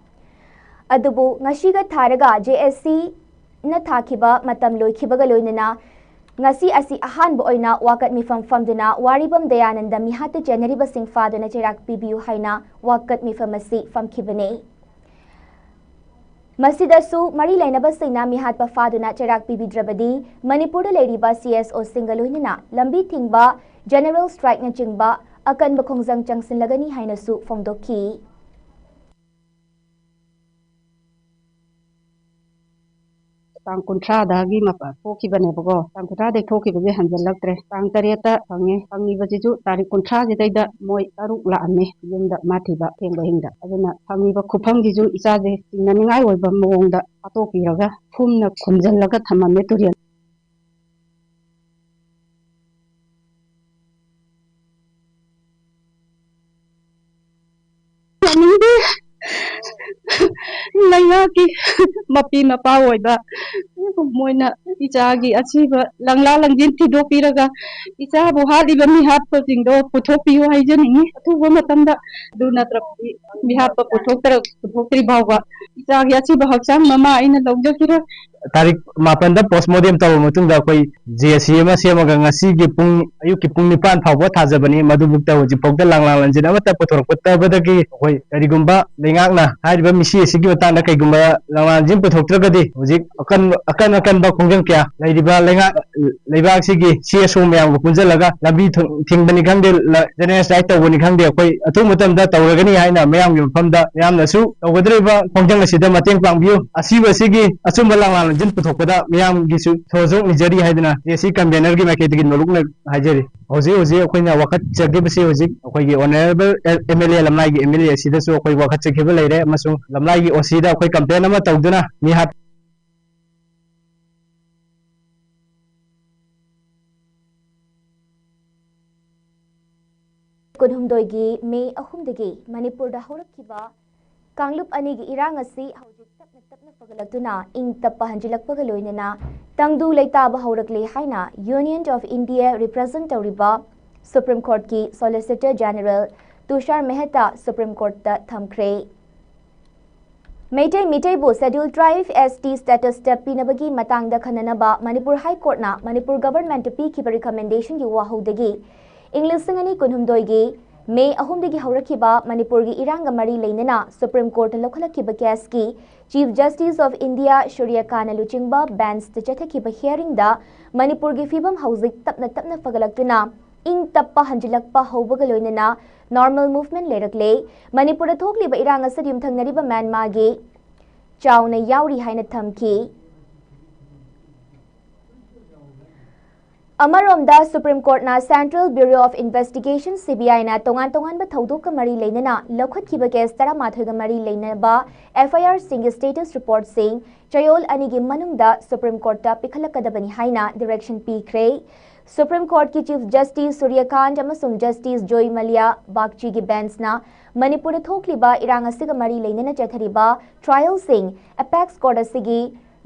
ꯑꯗꯨꯕꯨ ꯉꯁꯤꯒ ꯊꯥꯔꯒ ꯖꯦ ꯑꯦꯁ ꯁꯤꯅ ꯊꯥꯈꯤꯕ ꯃꯇꯝ ꯂꯣꯏꯈꯤꯕꯒ ꯂꯣꯏꯅꯅ ꯉꯁꯤ ꯑꯁꯤ ꯑꯍꯥꯟꯕ ꯑꯣꯏꯅ ꯋꯥꯀꯠ ꯃꯤꯐꯝ ꯐꯝꯗꯨꯅ ꯋꯥꯔꯤꯕꯝ ꯗꯌꯥꯅꯟꯗ ꯃꯤꯍꯥꯠꯇ ꯆꯦꯟꯅꯔꯤꯕꯁꯤꯡ ꯐꯥꯗꯨꯅ ꯆꯩꯔꯥꯛ ꯄꯤꯕꯤꯌꯨ ꯍꯥꯏꯅ ꯋꯥꯀꯠ ꯃꯤꯐꯝ ꯑꯁꯤ ꯐꯝꯈꯤꯕꯅꯤ꯫ ꯃꯁꯤꯗꯁꯨ ꯃꯔꯤ ꯂꯩꯅꯕꯁꯤꯡꯅ ꯃꯤꯍꯥꯠꯄ ꯐꯥꯗꯨꯅ ꯆꯩꯔꯥꯛ ꯄꯤꯕꯤꯗ꯭ꯔꯕꯗꯤ ꯃꯅꯤꯄꯨꯔꯗ ꯂꯩꯔꯤꯕ ꯁꯤ ꯑꯦꯁ ꯑꯣꯁꯤꯡꯒ ꯂꯣꯏꯅꯅ ꯂꯝꯕꯤ ꯊꯤꯡꯕ, ꯖꯦꯅꯔꯦꯜ ꯁ꯭ꯇ꯭ꯔꯥꯏꯛꯅꯆꯤꯡꯕ ꯑꯀꯟꯕ ꯈꯣꯡꯖꯪ ꯆꯪꯁꯤꯜꯂꯒꯅꯤ ꯍꯥꯏꯅꯁꯨ ꯐꯣꯡꯗꯣꯛꯈꯤ꯫ ꯇꯥꯡ ꯀꯨꯟꯊ꯭ꯔꯥꯗꯒꯤ ꯃꯄꯥꯟ ꯊꯣꯛꯈꯤꯕꯅꯦꯕꯀꯣ꯫ ꯇꯥꯡ ꯀꯨꯟꯊ꯭ꯔꯥꯗꯒꯤ ꯊꯣꯛꯈꯤꯕꯁꯦ ꯍꯟꯖꯜꯂꯛꯇ꯭ꯔꯦ꯫ ꯇꯥꯡ ꯇꯔꯦꯠꯇ ꯐꯪꯉꯦ꯫ ꯐꯪꯉꯤꯕꯁꯤꯁꯨ ꯇꯥꯔꯤꯛ ꯀꯨꯟꯊ꯭ꯔꯥꯁꯤꯗꯩꯗ ꯃꯣꯏ ꯇꯔꯨꯛ ꯂꯥꯛꯑꯝꯃꯦ ꯌꯨꯝꯗ ꯃꯥ ꯊꯤꯕ ꯊꯦꯡꯕ ꯑꯍꯤꯡꯗ꯫ ꯑꯗꯨꯅ ꯐꯪꯉꯤꯕ ꯈꯨꯐꯪꯁꯤꯁꯨ ꯏꯆꯥꯁꯦ ꯆꯤꯡꯅꯅꯤꯡꯉꯥꯏ ꯑꯣꯏꯕ ꯃꯑꯣꯡꯗ ꯐꯥꯠꯇꯣꯛꯄꯤꯔꯒ ꯐꯨꯝꯅ ꯈꯨꯝꯖꯤꯜꯂꯒ ꯊꯝꯃꯝꯃꯦ ꯇꯨꯔꯦꯜ꯫ ꯌꯥꯅꯤꯡꯗꯦ꯫ ꯂꯩꯉꯥꯛꯀꯤ ꯃꯄꯤ ꯃꯄꯥ ꯑꯣꯏꯕ ꯃꯣꯏꯅ ꯏꯆꯥꯒꯤ ꯑꯁꯤꯕ ꯂꯪꯂꯥ ꯂꯪꯖꯤꯟ ꯊꯤꯗꯣꯛꯄꯤꯔꯒ ꯏꯆꯥꯕꯨ ꯍꯥꯠꯂꯤꯕ ꯃꯤꯍꯥꯠꯄꯁꯤꯡꯗꯣ ꯄꯨꯊꯣꯛꯄꯤꯌꯨ ꯍꯥꯏꯖꯅꯤꯡꯉꯤ꯫ ꯑꯊꯨꯕ ꯃꯇꯝꯗ ꯑꯗꯨ ꯅꯠꯇ꯭ꯔꯕꯗꯤ ꯃꯤꯍꯥꯠꯄ ꯄꯨꯊꯣꯛꯇ꯭ꯔ-, ꯄꯨꯊꯣꯛꯇ꯭ꯔꯤ ꯐꯥꯎꯕ ꯏꯆꯥꯒꯤ ꯑꯁꯤꯕ ꯍꯛꯆꯥꯡ ꯃꯃꯥ ꯑꯩꯅ ꯂꯧꯖꯈꯤꯔꯣꯏ꯫ ꯇꯥꯔꯤꯛ ꯃꯥꯄꯟꯗ ꯄꯣꯁꯃꯣꯔꯇꯦꯝ ꯇꯧꯔꯕ ꯃꯇꯨꯡꯗ ꯑꯩꯈꯣꯏ ꯖꯦ ꯁꯤ ꯑꯃ ꯁꯦꯝꯃꯒ ꯉꯁꯤꯒꯤ ꯄꯨꯡ, ꯑꯌꯨꯛꯀꯤ ꯄꯨꯡ ꯅꯤꯄꯥꯟ ꯐꯥꯎꯕ ꯊꯥꯖꯕꯅꯤ꯫ ꯃꯗꯨꯕꯨꯛꯇ ꯍꯧꯖꯤꯛꯐꯥꯎꯗ ꯂꯥꯡꯂꯥꯡ ꯂꯪꯖꯤꯟ ꯑꯃꯠꯇ ꯄꯨꯊꯣꯔꯛꯇꯕꯗꯒꯤ ꯑꯩꯈꯣꯏ ꯀꯔꯤꯒꯨꯝꯕ ꯂꯩꯉꯥꯛꯅ ꯍꯥꯏꯔꯤꯕ ꯃꯤꯁꯤ ꯑꯁꯤꯒꯤ ꯃꯇꯥꯡꯗ ꯀꯩꯒꯨꯝꯕ ꯂꯥꯡꯂꯥꯡ ꯂꯪꯖꯤꯟ ꯄꯨꯊꯣꯛꯇ꯭ꯔꯒꯗꯤ ꯍꯧꯖꯤꯛ ꯑꯀꯟ-, ꯑꯀꯟ ꯑꯀꯟꯕ ꯈꯣꯡꯖꯪ ꯀꯌꯥ ꯂꯩꯔꯤꯕ ꯂꯩꯉꯥꯛ, ꯂꯩꯕꯥꯛꯁꯤꯒꯤ ꯁꯤ ꯑꯦꯁ ꯑꯣ ꯃꯌꯥꯝꯒ ꯄꯨꯟꯁꯤꯜꯂꯒ ꯂꯝꯕꯤ ꯊꯨ-, ꯊꯤꯡꯕꯅꯤ ꯈꯪꯗꯦ, ꯂ-, ꯖꯦꯅꯦꯁꯥꯏꯠ ꯇꯧꯕꯅꯤ ꯈꯪꯗꯦ, ꯑꯩꯈꯣꯏ ꯑꯊꯨꯕ ꯃꯇꯝꯗ ꯇꯧꯔꯒꯅꯤ ꯍꯥꯏꯅ ꯃꯌꯥꯝꯒꯤ ꯃꯐꯝꯗ ꯃꯌꯥꯝꯅꯁꯨ ꯇꯧꯒꯗꯧꯔꯤꯕ ꯈꯣꯡꯖꯪ ꯑꯁꯤꯗ ꯃꯇꯦꯡ ꯄꯥꯡꯕꯤꯌꯨ꯫ ꯑꯁꯤꯕ ꯑꯁꯤꯒꯤ ꯑꯆꯨꯝꯕ ꯂꯥꯡꯂꯥꯡ ꯂꯪꯖꯤꯟ ꯄꯨꯊꯣꯛꯄꯗ ꯃꯤꯌꯥꯝꯒꯤꯁꯨ ꯊꯣꯖꯣꯛ ꯅꯤꯖꯔꯤ ꯍꯥꯏꯗꯨꯅ ꯖꯦ ꯁꯤ ꯀꯟꯚꯦꯅꯔꯒꯤ ꯃꯥꯏꯀꯩꯗꯒꯤ ꯅꯣꯂꯨꯛꯅ ꯍꯥꯏꯖꯔꯤ꯫ ꯍꯧꯖꯤꯛ ꯍꯧꯖꯤꯛ ꯑꯩꯈꯣꯏꯅ ꯋꯥꯀꯠꯆꯈꯤꯕꯁꯤ ꯍꯧꯖꯤꯛ ꯑꯩꯈꯣꯏꯒꯤ ꯑꯣꯅꯔꯦꯕꯜ ꯑꯦꯝ ꯑꯦꯜ ꯑꯦ, ꯂꯝꯂꯥꯏꯒꯤ ꯑꯦꯝ ꯑꯦꯜ ꯑꯦ ꯑꯁꯤꯗꯁꯨ ꯑꯩꯈꯣꯏ ꯋꯥꯀꯠꯆꯈꯤꯕ ꯂꯩꯔꯦ ꯑꯃꯁꯨꯡ ꯂꯝꯂꯥꯏꯒꯤ ꯑꯣ ꯁꯤꯗ ꯑꯩꯈꯣꯏ ꯀꯝꯄ꯭ꯂꯦꯟ ꯑꯃ ꯇꯧꯗꯨꯅ ꯃꯤꯍꯥꯠ ꯀꯨꯟꯍꯨꯝꯗꯣꯏꯒꯤ ꯃꯦ ꯑꯍꯨꯝꯗꯒꯤ ꯃꯅꯤꯄꯨꯔꯗ ꯍꯧꯔꯛꯈꯤꯕ ꯀꯥꯡꯂꯨꯞ ꯑꯅꯤꯒꯤ ꯏꯔꯥꯡ ꯑꯁꯤ ꯍꯧꯖꯤꯛ ꯇꯞꯅ ꯇꯞꯅ ꯐꯒꯠꯂꯛꯇꯨꯅ ꯏꯪ ꯇꯞꯄ ꯍꯟꯖꯤꯜꯂꯛꯄꯒ ꯂꯣꯏꯅꯅ ꯇꯪꯗꯨ ꯂꯩꯇꯥꯕ ꯍꯧꯔꯛꯂꯦ ꯍꯥꯏꯅ Union of India represent ꯇꯧꯔꯤꯕ Supreme Courtꯀꯤ Solicitor General ꯇꯨꯁꯥꯔ Mehta Supreme Courtꯇ ꯊꯝꯈ꯭ꯔꯦ꯫ Meitei ꯃꯤꯇꯩꯕꯨ Scheduled Tribe, S T status ꯄꯤꯅꯕꯒꯤ ꯃꯇꯥꯡꯗ ꯈꯟꯅꯅꯕ ꯃꯅꯤꯄꯨꯔ High Courtꯅ ꯃꯅꯤꯄꯨꯔ Governmentꯇ ꯄꯤꯈꯤꯕ recommendationꯒꯤ ꯋꯥꯍꯧꯗꯒꯤ ꯏꯪ ꯂꯤꯁꯤꯡ ꯑꯅꯤ ꯀꯨꯟꯍꯨꯝꯗꯣꯏꯒꯤ ꯃꯦ ꯑꯍꯨꯝꯗꯒꯤ ꯍꯧꯔꯛꯈꯤꯕ ꯃꯅꯤꯄꯨꯔꯒꯤ ꯏꯔꯥꯡꯒ ꯃꯔꯤ ꯂꯩꯅꯅ ꯁꯨꯄ꯭ꯔꯤꯝ ꯀꯣꯔꯠꯅ ꯂꯧꯈꯠꯂꯛꯈꯤꯕ ꯀꯦꯁꯀꯤ ꯆꯤꯐ ꯖꯁꯇꯤꯁ ꯑꯣꯐ ꯏꯟꯗꯤꯌꯥ ꯁꯨꯔ꯭ꯌꯀꯥꯟꯇꯅ ꯂꯨꯆꯤꯡꯕ ꯕꯦꯟꯁꯇ ꯆꯠꯊꯈꯤꯕ ꯍꯤꯌꯥꯔꯤꯡꯗ ꯃꯅꯤꯄꯨꯔꯒꯤ ꯐꯤꯕꯝ ꯍꯧꯖꯤꯛ ꯇꯞꯅ ꯇꯞꯅ ꯐꯒꯠꯂꯛꯇꯨꯅ ꯏꯪ ꯇꯞꯄ ꯍꯟꯖꯤꯜꯂꯛꯄ ꯍꯧꯕꯒ ꯂꯣꯏꯅꯅ ꯅꯣꯔꯃꯦꯜ ꯃꯨꯚꯃꯦꯟ ꯂꯩꯔꯛꯂꯦ꯫ ꯃꯅꯤꯄꯨꯔꯗ ꯊꯣꯛꯂꯤꯕ ꯏꯔꯥꯡ ꯑꯁꯤꯗ ꯌꯨꯝꯊꯪꯅꯔꯤꯕ ꯃ꯭ꯌꯥꯟꯃꯥꯔꯒꯤ ꯆꯥꯎꯅ ꯌꯥꯎꯔꯤ ꯍꯥꯏꯅ ꯊꯝꯈꯤ꯫ ꯑꯃꯔꯣꯝꯗ ꯁꯨꯄ꯭ꯔꯤꯝ ꯀꯣꯔꯠꯅ central bureau of investigation, C B ꯑꯥꯏꯅ ꯇꯣꯉꯥꯟ ꯇꯣꯉꯥꯟꯕ ꯊꯧꯗꯣꯛꯀ ꯃꯔꯤ ꯂꯩꯅꯅ ꯂꯧꯈꯠꯈꯤꯕ ꯀꯦꯁ ꯇꯔꯥꯃꯥꯊꯣꯏꯒ ꯃꯔꯤ ꯂꯩꯅꯕ ꯑꯦꯐ ꯑꯥꯏ ꯑꯥꯔꯁꯤꯡꯒꯤ ꯁ꯭ꯇꯦꯇꯁ ꯔꯤꯄꯣꯔꯠꯁꯤꯡ ꯆꯌꯣꯜ ꯑꯅꯤꯒꯤ ꯃꯅꯨꯡꯗ ꯁꯨꯄ꯭ꯔꯤꯝ ꯀꯣꯔꯠꯇ ꯄꯤꯈꯠꯂꯛꯀꯗꯕꯅꯤ ꯍꯥꯏꯅ ꯗꯤꯔꯦꯛꯁꯟ ꯄꯤꯈ꯭ꯔꯦ꯫ ꯁꯨꯄ꯭ꯔꯤꯝ ꯀꯣꯔꯠꯀꯤ ꯆꯤꯐ ꯖꯁꯇꯤꯁ ꯁꯨꯔ꯭ꯌꯀꯥꯟꯇ ꯑꯃꯁꯨꯡ ꯖꯁꯇꯤꯁ ꯖꯣꯏ ꯃꯂꯤꯌꯥ ꯕꯥꯒꯆꯤꯒꯤ ꯕꯦꯟꯁꯅ ꯃꯅꯤꯄꯨꯔꯗ ꯊꯣꯛꯂꯤꯕ ꯏꯔꯥꯡ ꯑꯁꯤꯒ ꯃꯔꯤ ꯂꯩꯅꯅ ꯆꯠꯊꯔꯤꯕ ꯇ꯭ꯔꯥꯏꯌꯦꯜꯁꯤꯡ ꯑꯦꯄꯦꯛꯁ ꯀꯣꯔꯠ ꯑꯁꯤꯒꯤ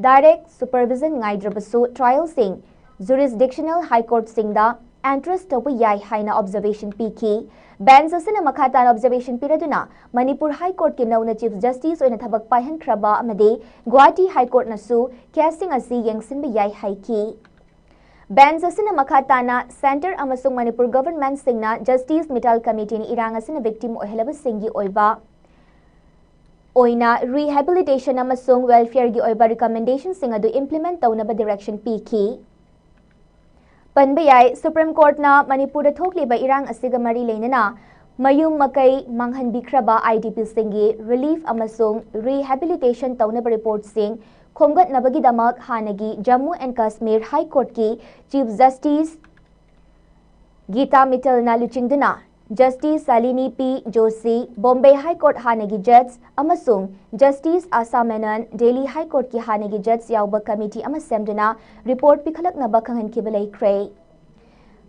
ꯗꯥꯏꯔꯦꯛ ꯁꯨꯄꯔꯚꯤꯖꯟ ꯉꯥꯏꯗ꯭ꯔꯕꯁꯨ ꯇ꯭ꯔꯥꯏꯌꯦꯜꯁꯤꯡ ꯖꯨꯔꯤꯁꯗꯤꯛꯁꯅꯦꯜ ꯍꯥꯏ ꯀꯣꯔꯠꯁꯤꯡꯗ ꯑꯦꯟꯇ꯭ꯔꯁ ꯇꯧꯕ ꯌꯥꯏ ꯍꯥꯏꯅ ꯑꯣꯕꯖꯔꯕꯦꯁꯟ ꯄꯤꯈꯤ꯫ ꯕꯦꯟꯁ ꯑꯁꯤꯅ ꯃꯈꯥ ꯇꯥꯅ ꯑꯣꯕꯖꯔꯕꯦꯁꯟ ꯄꯤꯔꯗꯨꯅ ꯃꯅꯤꯄꯨꯔ ꯍꯥꯏ ꯀꯣꯔꯠꯀꯤ ꯅꯧꯅ ꯆꯤꯐ ꯖꯁꯇꯤꯁ ꯑꯣꯏꯅ ꯊꯕꯛ ꯄꯥꯏꯍꯟꯈ꯭ꯔꯕ ꯑꯃꯗꯤ ꯒꯨꯋꯥꯍꯥꯇꯤ ꯍꯥꯏ ꯀꯣꯔꯠꯅꯁꯨ ꯀꯦꯁꯁꯤꯡ ꯑꯁꯤ ꯌꯦꯡꯁꯤꯟꯕ ꯌꯥꯏ ꯍꯥꯏꯈꯤ꯫ ꯕꯦꯟꯁ ꯑꯁꯤꯅ ꯃꯈꯥ ꯇꯥꯅ ꯁꯦꯟꯇꯔ ꯑꯃꯁꯨꯡ ꯃꯅꯤꯄꯨꯔ ꯒꯚꯔꯟꯃꯦꯟꯠꯁꯤꯡꯅ ꯖꯁꯇꯤꯁ ꯃꯤꯇꯥꯜ ꯀꯃꯤꯇꯤꯅ ꯏꯔꯥꯡ ꯑꯁꯤꯅ ꯚꯤꯛꯇꯤꯝ ꯑꯣꯏꯍꯜꯂꯕꯁꯤꯡꯒꯤ ꯑꯣꯏꯕ ꯑꯣꯏꯅ ꯔꯤꯍꯦꯕꯤꯂꯤꯇꯦꯁꯟ ꯑꯃꯁꯨꯡ ꯋꯦꯜꯐꯤꯌꯔꯒꯤ ꯑꯣꯏꯕ ꯔꯤꯀꯃꯦꯟꯗꯦꯁꯟꯁꯤꯡ ꯑꯗꯨ ꯏꯝꯄ꯭ꯂꯤꯃꯦꯟꯠ ꯇꯧꯅꯕ ꯗꯤꯔꯦꯛꯁꯟ ꯄꯤꯈꯤ꯫ ꯄꯟꯕ ꯌꯥꯏ, ꯁꯨꯄ꯭ꯔꯤꯝ ꯀꯣꯔꯠꯅ ꯃꯅꯤꯄꯨꯔꯗ ꯊꯣꯛꯂꯤꯕ ꯏꯔꯥꯡ ꯑꯁꯤꯒ ꯃꯔꯤ ꯂꯩꯅꯅ ꯃꯌꯨꯝ ꯃꯀꯩ ꯃꯥꯡꯍꯟꯕꯤꯈ꯭ꯔꯕ ꯑꯥꯏ ꯗꯤ ꯄꯤꯁꯤꯡꯒꯤ ꯔꯤꯂꯤꯐ ꯑꯃꯁꯨꯡ ꯔꯤꯍꯦꯕꯤꯂꯤꯇꯦꯁꯟ ꯇꯧꯅꯕ ꯔꯤꯄꯣꯔꯠꯁꯤꯡ ꯈꯣꯝꯒꯠꯅꯕꯒꯤꯗꯃꯛ ꯍꯥꯟꯅꯒꯤ ꯖꯝꯃꯨ ꯑꯦꯟ ꯀꯥꯁꯃꯤꯔ ꯍꯥꯏ ꯀꯣꯔꯠꯀꯤ ꯆꯤꯐ ꯖꯁꯇꯤꯁ ꯒꯤꯇꯥ ꯃꯤꯇꯜꯅ ꯂꯨꯆꯤꯡꯗꯨꯅ justice Shalini P Joshi, Bombay high court ꯍꯥꯟꯅꯒꯤ ꯖꯖ, ꯑꯃꯁꯨꯡ ꯖꯁꯇꯤꯁ ꯑꯥꯁꯥ ꯃꯦꯅꯟ, ꯗꯦꯜꯂꯤ ꯍꯥꯏ ꯀꯣꯔꯠꯀꯤ ꯍꯥꯟꯅꯒꯤ ꯖꯖ ꯌꯥꯎꯕ ꯀꯃꯤꯇꯤ ꯑꯃ ꯁꯦꯝꯗꯨꯅ ꯔꯤꯄꯣꯔꯠ ꯄꯤꯈꯠꯂꯛꯅꯕ ꯈꯪꯍꯟꯈꯤꯕ ꯂꯩꯈ꯭ꯔꯦ꯫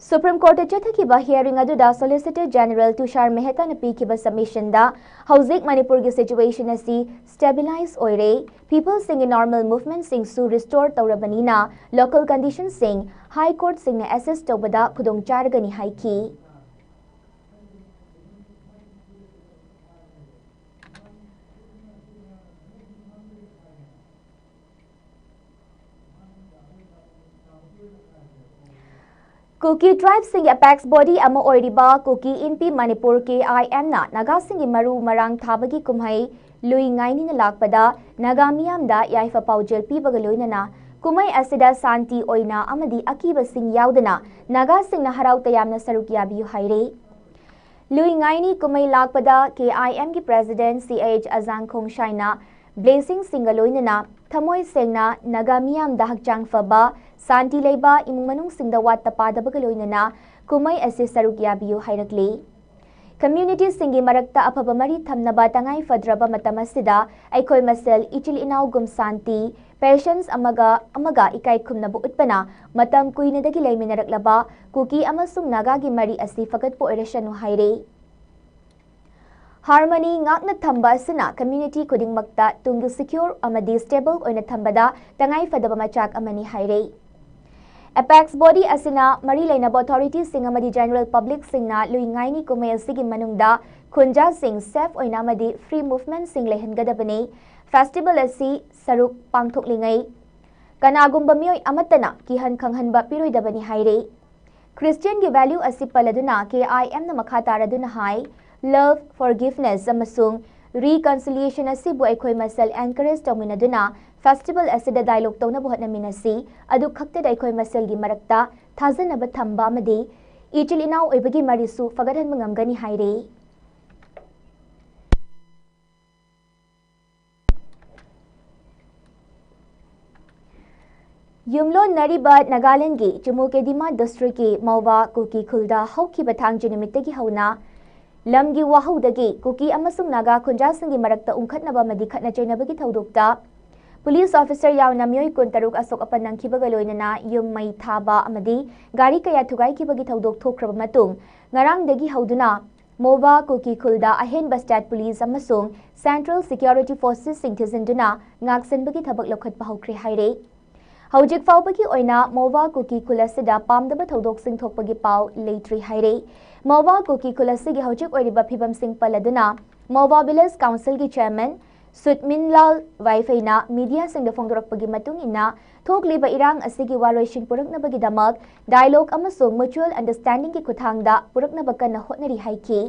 ꯁꯨꯄ꯭ꯔꯤꯝ ꯀꯣꯔꯠꯇ ꯆꯠꯊꯈꯤꯕ ꯍꯤꯌꯥꯔꯤꯡ ꯑꯗꯨꯗ ꯁꯣꯂꯤꯁꯤꯇꯔ ꯖꯦꯅꯔꯦꯜ ꯇꯨꯁꯥꯔ ꯃꯦꯍꯇꯥꯅ ꯄꯤꯈꯤꯕ ꯁꯕꯃꯤꯁꯟꯗ ꯍꯧꯖꯤꯛ ꯃꯅꯤꯄꯨꯔꯒꯤ ꯁꯤꯆꯨꯋꯦꯁꯟ ꯑꯁꯤ ꯁ꯭ꯇꯦꯕꯤꯂꯥꯏꯖ ꯑꯣꯏꯔꯦ, ꯄꯤꯄꯜꯁꯤꯡꯒꯤ ꯅꯣꯔꯃꯦꯜ ꯃꯨꯚꯃꯦꯟꯠꯁꯤꯡꯁꯨ ꯔꯤꯁꯇꯣꯔ ꯇꯧꯔꯕꯅꯤꯅ ꯂꯣꯀꯦꯜ ꯀꯟꯗꯤꯁꯟꯁꯤꯡ ꯍꯥꯏ ꯀꯣꯔꯠꯁꯤꯡꯅ ꯑꯦꯁꯦꯁ ꯇꯧꯕꯗ ꯈꯨꯗꯣꯡ ꯆꯥꯔꯒꯅꯤ ꯍꯥꯏꯈꯤ꯫ ꯀꯨꯀꯤ ꯇ꯭ꯔꯥꯏꯕꯁꯤꯡꯒꯤ ꯑꯦꯄꯦꯛꯁ ꯕꯣꯗꯤ ꯑꯃ ꯑꯣꯏꯔꯤꯕ ꯀꯨꯀꯤ ꯏꯟꯄꯤ ꯃꯅꯤꯄꯨꯔ, ꯀꯦ ꯑꯥꯏ ꯑꯦꯝꯅ ꯅꯥꯒꯥꯁꯤꯡꯒꯤ ꯃꯔꯨ ꯃꯔꯥꯡ ꯊꯥꯕꯒꯤ ꯀꯨꯝꯍꯩ ꯂꯨꯏ ꯉꯥꯏꯅꯤꯅ ꯂꯥꯛꯄꯗ ꯅꯥꯒꯥ ꯃꯤꯌꯥꯝꯗ ꯌꯥꯏꯐ ꯄꯥꯎꯖꯦꯜ ꯄꯤꯕꯒ ꯂꯣꯏꯅꯅ ꯀꯨꯝꯍꯩ ꯑꯁꯤꯗ ꯁꯥꯟꯇꯤ ꯑꯣꯏꯅ ꯑꯃꯗꯤ ꯑꯀꯤꯕꯁꯤꯡ ꯌꯥꯎꯗꯅ ꯅꯥꯒꯥꯁꯤꯡꯅ ꯍꯔꯥꯎ ꯇꯌꯥꯝꯅ ꯁꯔꯨꯛ ꯌꯥꯕꯤꯌꯨ ꯍꯥꯏꯔꯦ꯫ ꯂꯨꯏ ꯉꯥꯏꯅꯤ ꯀꯨꯝꯍꯩ ꯂꯥꯛꯄꯗ ꯀꯦ ꯑꯥꯏ ꯑꯦꯝꯒꯤ ꯄ꯭ꯔꯦꯁꯤꯗꯦꯟꯠ ꯁꯤ ꯑꯩꯆ ꯑꯖꯥꯡ ꯈꯣꯡꯁꯥꯏꯅ ꯕ꯭ꯂꯦꯁꯤꯡꯁꯤꯡꯒ ꯂꯣꯏꯅꯅ ꯊꯃꯣꯏ ꯁꯦꯡꯅ ꯅꯥꯒꯥ ꯃꯤꯌꯥꯝꯗ ꯍꯛꯆꯥꯡ ꯐꯕ, ꯁꯥꯟꯇꯤ ꯂꯩꯕ, ꯏꯃꯨꯡ ꯃꯅꯨꯡꯁꯤꯡꯗ ꯋꯥꯠꯇ ꯄꯥꯗꯕꯒ ꯂꯣꯏꯅꯅ ꯀꯨꯝꯍꯩ ꯑꯁꯤ ꯁꯔꯨꯛ ꯌꯥꯕꯤꯌꯨ ꯍꯥꯏꯔꯛꯂꯤ꯫ ꯀꯝꯃ꯭ꯌꯨꯅꯤꯇꯤꯁꯤꯡꯒꯤ ꯃꯔꯛꯇ ꯑꯐꯕ ꯃꯔꯤ ꯊꯝꯅꯕ ꯇꯉꯥꯏ ꯐꯗ꯭ꯔꯕ ꯃꯇꯝ ꯑꯁꯤꯗ ꯑꯩꯈꯣꯏ ꯃꯁꯦꯜ ꯏꯆꯤꯜ ꯏꯅꯥꯎꯒꯨꯝ ꯁꯥꯟꯇꯤ, ꯄꯦꯁꯦꯟꯁ ꯑꯃꯒ ꯑꯃꯒ ꯏꯀꯥꯏ ꯈꯨꯝꯅꯕ ꯎꯠꯄꯅ ꯃꯇꯝ ꯀꯨꯏꯅꯗꯒꯤ ꯂꯩꯃꯤꯟꯅꯔꯛꯂꯕ ꯀꯨꯀꯤ ꯑꯃꯁꯨꯡ ꯅꯥꯒꯥꯒꯤ ꯃꯔꯤ ꯑꯁꯤ ꯐꯒꯠꯄ ꯑꯣꯏꯔꯁꯅꯨ ꯍꯥꯏꯔꯤ꯫ ꯍꯥꯔꯃꯅꯤ ꯉꯥꯛꯅ ꯊꯝꯕ ꯑꯁꯤꯅ ꯀꯝꯃ꯭ꯌꯨꯅꯤꯇꯤ ꯈꯨꯗꯤꯡꯃꯛꯇ ꯇꯨꯡꯒꯤ ꯁꯤꯀ꯭ꯌꯣꯔ ꯑꯃꯗꯤ ꯁ꯭ꯇꯦꯕꯜ ꯑꯣꯏꯅ ꯊꯝꯕꯗ ꯇꯉꯥꯏ ꯐꯗꯕ ꯃꯆꯥꯛ ꯑꯃꯅꯤ ꯍꯥꯏꯔꯤ꯫ ꯑꯦꯄꯦꯛꯁ ꯕꯣꯗꯤ ꯑꯁꯤꯅ ꯃꯔꯤ ꯂꯩꯅꯕ ꯑꯣꯊꯣꯔꯤꯇꯤꯁꯤꯡ ꯑꯃꯗꯤ ꯖꯦꯅꯔꯦꯜ ꯄꯕ꯭ꯂꯤꯛꯁꯤꯡꯅ ꯂꯨꯏ ꯉꯥꯏꯅꯤ ꯀꯨꯝꯍꯩ ꯑꯁꯤꯒꯤ ꯃꯅꯨꯡꯗ ꯈꯨꯟꯖꯥꯁꯤꯡ ꯁꯦꯐ ꯑꯣꯏꯅ ꯑꯃꯗꯤ ꯐ꯭ꯔꯤ ꯃꯨꯚꯃꯦꯟꯠꯁꯤꯡ ꯂꯩꯍꯟꯒꯗꯕꯅꯤ꯫ ꯐꯦꯁꯇꯤꯚꯦꯜ ꯑꯁꯤ ꯁꯔꯨꯛ ꯄꯥꯡꯊꯣꯛꯂꯤꯉꯩ ꯀꯅꯥꯒꯨꯝꯕ ꯃꯤꯑꯣꯏ ꯑꯃꯠꯇꯅ ꯀꯤꯍꯟ ꯈꯪꯍꯟꯕ ꯄꯤꯔꯣꯏꯗꯕꯅꯤ ꯍꯥꯏꯔꯤ꯫ ꯈ꯭ꯔꯤꯁꯇꯤꯌꯟꯒꯤ ꯚꯦꯂ꯭ꯌꯨ ꯑꯁꯤ ꯄꯜꯂꯗꯨꯅ ꯀꯦ ꯑꯥꯏ ꯑꯦꯝꯅ ꯃꯈꯥ ꯇꯥꯔꯗꯨꯅ ꯍꯥꯏ, ꯂꯚ, ꯐꯣꯔꯒꯤꯚꯅꯦꯁ ꯑꯃꯁꯨꯡ ꯔꯤꯀꯟꯁꯤꯂꯤꯌꯦꯁꯟ ꯑꯁꯤꯕꯨ ꯑꯩꯈꯣꯏ ꯃꯁꯦꯜ ꯑꯦꯟꯀꯔꯦꯖ ꯇꯧꯃꯤꯟꯅꯗꯨꯅ ꯐꯦꯁꯇꯤꯚꯦꯜ ꯑꯁꯤꯗ ꯗꯥꯏꯂꯣꯒ ꯇꯧꯅꯕ ꯍꯣꯠꯅꯃꯤꯟꯅꯁꯤ꯫ ꯑꯗꯨ ꯈꯛꯇꯗ ꯑꯩꯈꯣꯏ ꯃꯁꯦꯜꯒꯤ ꯃꯔꯛꯇ ꯊꯥꯖꯅꯕ ꯊꯝꯕ ꯑꯃꯗꯤ ꯏꯆꯤꯜ ꯏꯅꯥꯎ ꯑꯣꯏꯕꯒꯤ ꯃꯔꯤꯁꯨ ꯐꯒꯠꯍꯟꯕ ꯉꯝꯒꯅꯤ ꯍꯥꯏꯔꯤ꯫ ꯌꯨꯝꯂꯣꯟꯅꯔꯤꯕ ꯅꯥꯒꯥꯂꯦꯟꯗꯒꯤ ꯆꯨꯃꯨꯀꯦꯗꯤꯃꯥ ꯗꯤꯁꯇ꯭ꯔꯤꯛꯀꯤ ꯃꯧꯕꯥ ꯀꯨꯀꯤ ꯈꯨꯜꯗ ꯍꯧꯈꯤꯕ ꯊꯥꯡꯖ ꯅꯨꯃꯤꯠꯇꯒꯤ ꯍꯧꯅ ꯂꯝꯒꯤ ꯋꯥꯍꯧꯗꯒꯤ ꯀꯨꯀꯤ ꯑꯃꯁꯨꯡ ꯅꯥꯒꯥ ꯈꯨꯟꯖꯥꯁꯤꯡꯒꯤ ꯃꯔꯛꯇ ꯎꯪꯈꯠꯅꯕ ꯑꯃꯗꯤ ꯈꯠꯅ ꯆꯩꯅꯕꯒꯤ ꯊꯧꯗꯣꯛꯇ ꯄꯨꯂꯤꯁ ꯑꯣꯐꯤꯁꯔ ꯌꯥꯎꯅ ꯃꯤꯑꯣꯏ ꯀꯨꯟꯇꯔꯨꯛ ꯑꯁꯣꯛ ꯑꯄꯟ ꯅꯪꯈꯤꯕꯒ ꯂꯣꯏꯅꯅ ꯌꯨꯝ ꯃꯩ ꯊꯥꯕ ꯑꯃꯗꯤ ꯒꯥꯔꯤ ꯀꯌꯥ ꯊꯨꯒꯥꯏꯈꯤꯕꯒꯤ ꯊꯧꯗꯣꯛ ꯊꯣꯛꯈ꯭ꯔꯕ ꯃꯇꯨꯡ, ꯉꯔꯥꯡꯗꯒꯤ ꯍꯧꯗꯨꯅ ꯃꯣꯕꯥ ꯀꯨꯀꯤ ꯈꯨꯜꯗ ꯑꯍꯦꯟꯕ ꯁ꯭ꯇꯦꯠ ꯄꯨꯂꯤꯁ ꯑꯃꯁꯨꯡ ꯁꯦꯟꯇ꯭ꯔꯦꯜ ꯁꯦꯀ꯭ꯌꯨꯔꯤꯇꯤ ꯐꯣꯔꯁꯦꯁꯁꯤꯡ ꯊꯤꯖꯤꯟꯗꯨꯅ ꯉꯥꯛꯁꯦꯟꯕꯒꯤ ꯊꯕꯛ ꯂꯧꯈꯠꯄ ꯍꯧꯈ꯭ꯔꯦ ꯍꯥꯏꯔꯦ꯫ ꯍꯧꯖꯤꯛ ꯐꯥꯎꯕꯒꯤ ꯑꯣꯏꯅ ꯃꯣꯕꯥ ꯀꯨꯀꯤ ꯈꯨꯜ ꯑꯁꯤꯗ ꯄꯥꯝꯗꯕ ꯊꯧꯗꯣꯛꯁꯤꯡ ꯊꯣꯛꯄꯒꯤ ꯄꯥꯎ ꯂꯩꯇ꯭ꯔꯤ ꯍꯥꯏꯔꯦ꯫ ꯃꯣꯕꯥ ꯀꯨꯀꯤ ꯈꯨꯜ ꯑꯁꯤꯒꯤ ꯍꯧꯖꯤꯛ ꯑꯣꯏꯔꯤꯕ ꯐꯤꯕꯝꯁꯤꯡ ꯄꯜꯂꯗꯨꯅ ꯃꯣꯕꯥ ꯚꯤꯂꯦꯖ ꯀꯥꯎꯟꯁꯤꯜꯒꯤ ꯆꯦꯌꯔꯃꯦꯟ ꯁꯨꯠꯃꯤꯟꯂꯥꯜ ꯋꯥꯏꯐꯩꯅ ꯃꯤꯗꯤꯌꯥꯁꯤꯡꯗ ꯐꯣꯡꯗꯣꯔꯛꯄꯒꯤ ꯃꯇꯨꯡ ꯏꯟꯅ, ꯊꯣꯛꯂꯤꯕ ꯏꯔꯥꯡ ꯑꯁꯤꯒꯤ ꯋꯥꯔꯣꯏꯁꯤꯟ ꯄꯨꯔꯛꯅꯕꯒꯤꯗꯃꯛ dialogue ꯑꯃꯁꯨꯡ mutual understandingꯒꯤ ꯈꯨꯠꯊꯥꯡꯗ ꯄꯨꯔꯛꯅꯕ ꯀꯟꯅ ꯍꯣꯠꯅꯔꯤ ꯍꯥꯏꯈꯤ꯫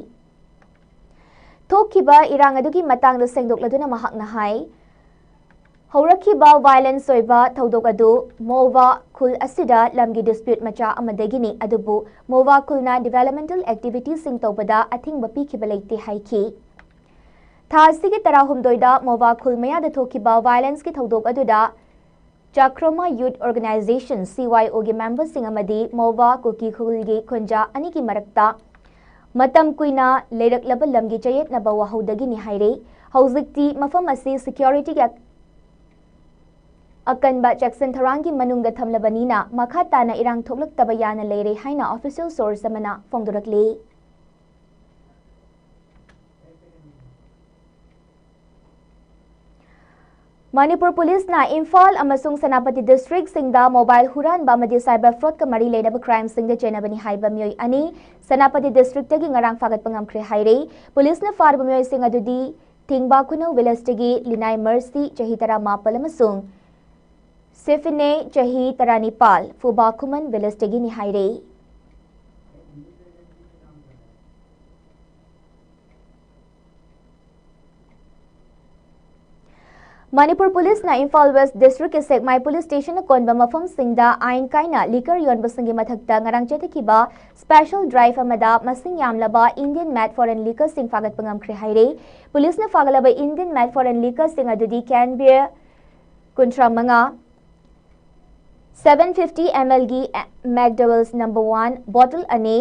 ꯊꯣꯛꯈꯤꯕ ꯏꯔꯥꯡ ꯑꯗꯨꯒꯤ ꯃꯇꯥꯡꯗ ꯁꯦꯡꯗꯣꯛꯂꯗꯨꯅ ꯃꯍꯥꯛꯅ ꯍꯥꯏ, ꯍꯧꯔꯛꯈꯤꯕ violence ꯑꯣꯏꯕ ꯊꯧꯗꯣꯛ ꯑꯗꯨ ꯃꯣꯋꯥ ꯈꯨꯜ ꯑꯁꯤꯗ ꯂꯝꯒꯤ dispute ꯃꯆꯥ ꯑꯃꯗꯒꯤꯅꯤ, ꯑꯗꯨꯕꯨ ꯃꯣꯋꯥ ꯈꯨꯜꯅ developmental activitiesꯁꯤꯡ ꯇꯧꯕꯗ ꯑꯊꯤꯡꯕ ꯄꯤꯈꯤꯕ ꯂꯩꯇꯦ ꯍꯥꯏꯈꯤ꯫ ꯊꯥ ꯑꯁꯤꯒꯤ ꯇꯔꯥꯍꯨꯝꯗꯣꯏꯗ ꯃꯣꯋꯥ ꯈꯨꯜ ꯃꯌꯥꯗ ꯊꯣꯛꯈꯤꯕ violenceꯀꯤ ꯊꯧꯗꯣꯛ ꯑꯗꯨꯗ ꯆꯥꯀ꯭ꯔꯣꯃꯥ Youth Organisation, CYOꯒꯤ memberꯁꯤꯡ ꯑꯃꯗꯤ ꯃꯣꯋꯥ ꯀꯨꯀꯤ ꯈꯨꯜꯒꯤ ꯈꯨꯟꯖꯥ ꯑꯅꯤꯒꯤ ꯃꯔꯛꯇ ꯃꯇꯝ ꯀꯨꯏꯅ ꯂꯩꯔꯛꯂꯕ ꯂꯝꯒꯤ ꯆꯌꯦꯠꯅꯕ ꯋꯥꯍꯧꯗꯒꯤꯅꯤ ꯍꯥꯏꯔꯦ꯫ ꯍꯧꯖꯤꯛꯇꯤ ꯃꯐꯝ ꯑꯁꯤ securityꯒꯤ ꯑꯀꯟꯕ ꯆꯦꯛꯁꯤꯟ ꯊꯧꯔꯥꯡꯒꯤ ꯃꯅꯨꯡꯗ ꯊꯝꯂꯕꯅꯤꯅ ꯃꯈꯥ ꯇꯥꯅ ꯏꯔꯥꯡ ꯊꯣꯛꯂꯛꯇꯕ ꯌꯥꯅ ꯂꯩꯔꯦ ꯍꯥꯏꯅ official source ꯑꯃꯅ ꯐꯣꯡꯗꯣꯔꯛꯂꯤ꯫ ꯃꯅꯤꯄꯨꯔ ꯄꯨꯂꯤꯁꯅ ꯏꯝꯐꯥꯜ ꯑꯃꯁꯨꯡ ꯁꯦꯅꯥꯄꯇꯤ districtꯁꯤꯡꯗ mobile ꯍꯨꯔꯥꯟꯕ ꯑꯃꯗꯤ cyber fraudꯀ ꯃꯔꯤ ꯂꯩꯅꯕ crimeꯁꯤꯡꯗ ꯆꯦꯟꯅꯕꯅꯤ ꯍꯥꯏꯕ ꯃꯤꯑꯣꯏ ꯑꯅꯤ ꯁꯦꯅꯥꯄꯇꯤ districtꯇꯒꯤ ꯉꯔꯥꯡ ꯐꯥꯒꯠꯄ ꯉꯝꯈ꯭ꯔꯦ ꯍꯥꯏꯔꯦ꯫ ꯄꯨꯂꯤꯁꯅ ꯐꯥꯔꯤꯕ ꯃꯤꯑꯣꯏꯁꯤꯡ ꯑꯗꯨꯗꯤ ꯊꯤꯡꯕ ꯈꯨꯅꯧ villageꯇꯒꯤ ꯂꯤꯅꯥꯏ ꯃꯔꯁꯤ, ꯆꯍꯤ ꯇꯔꯥꯃꯥꯄꯜ, ꯑꯃꯁꯨꯡ ꯁꯦꯐꯤꯅꯦ, ꯆꯍꯤ ꯇꯔꯥꯅꯤꯄꯥꯜ, ꯐꯨꯕꯥ ꯈꯨꯃꯟ villageꯇꯒꯤꯅꯤ ꯍꯥꯏꯔꯦ꯫ ꯃꯅꯤꯄꯨꯔ ꯄꯨꯂꯤꯁꯅ ꯏꯝꯐꯥꯜ West districtꯀꯤ ꯁꯦꯛꯃꯥꯏ police stationꯅ ꯀꯣꯟꯕ ꯃꯐꯝꯁꯤꯡꯗ ꯑꯥꯏꯟ ꯀꯥꯏꯅ liquor ꯌꯣꯟꯕꯁꯤꯡꯒꯤ ꯃꯊꯛꯇ ꯉꯔꯥꯡ ꯆꯠꯊꯈꯤꯕ special drive ꯑꯃꯗ ꯃꯁꯤꯡ ꯌꯥꯝꯂꯕ Indian made foreign liquorꯁꯤꯡ ꯐꯥꯒꯠꯄ ꯉꯝꯈ꯭ꯔꯦ ꯍꯥꯏꯔꯦ꯫ ꯄꯨꯂꯤꯁꯅ ꯐꯥꯒꯠꯂꯕ Indian made foreign liquorꯁꯤꯡ ꯑꯗꯨꯗꯤ can beer ꯀꯨꯟꯊ꯭ꯔꯥ ꯃꯉꯥ, seven fifty mlꯒꯤ McDowell's number one bottle ꯑꯅꯤ,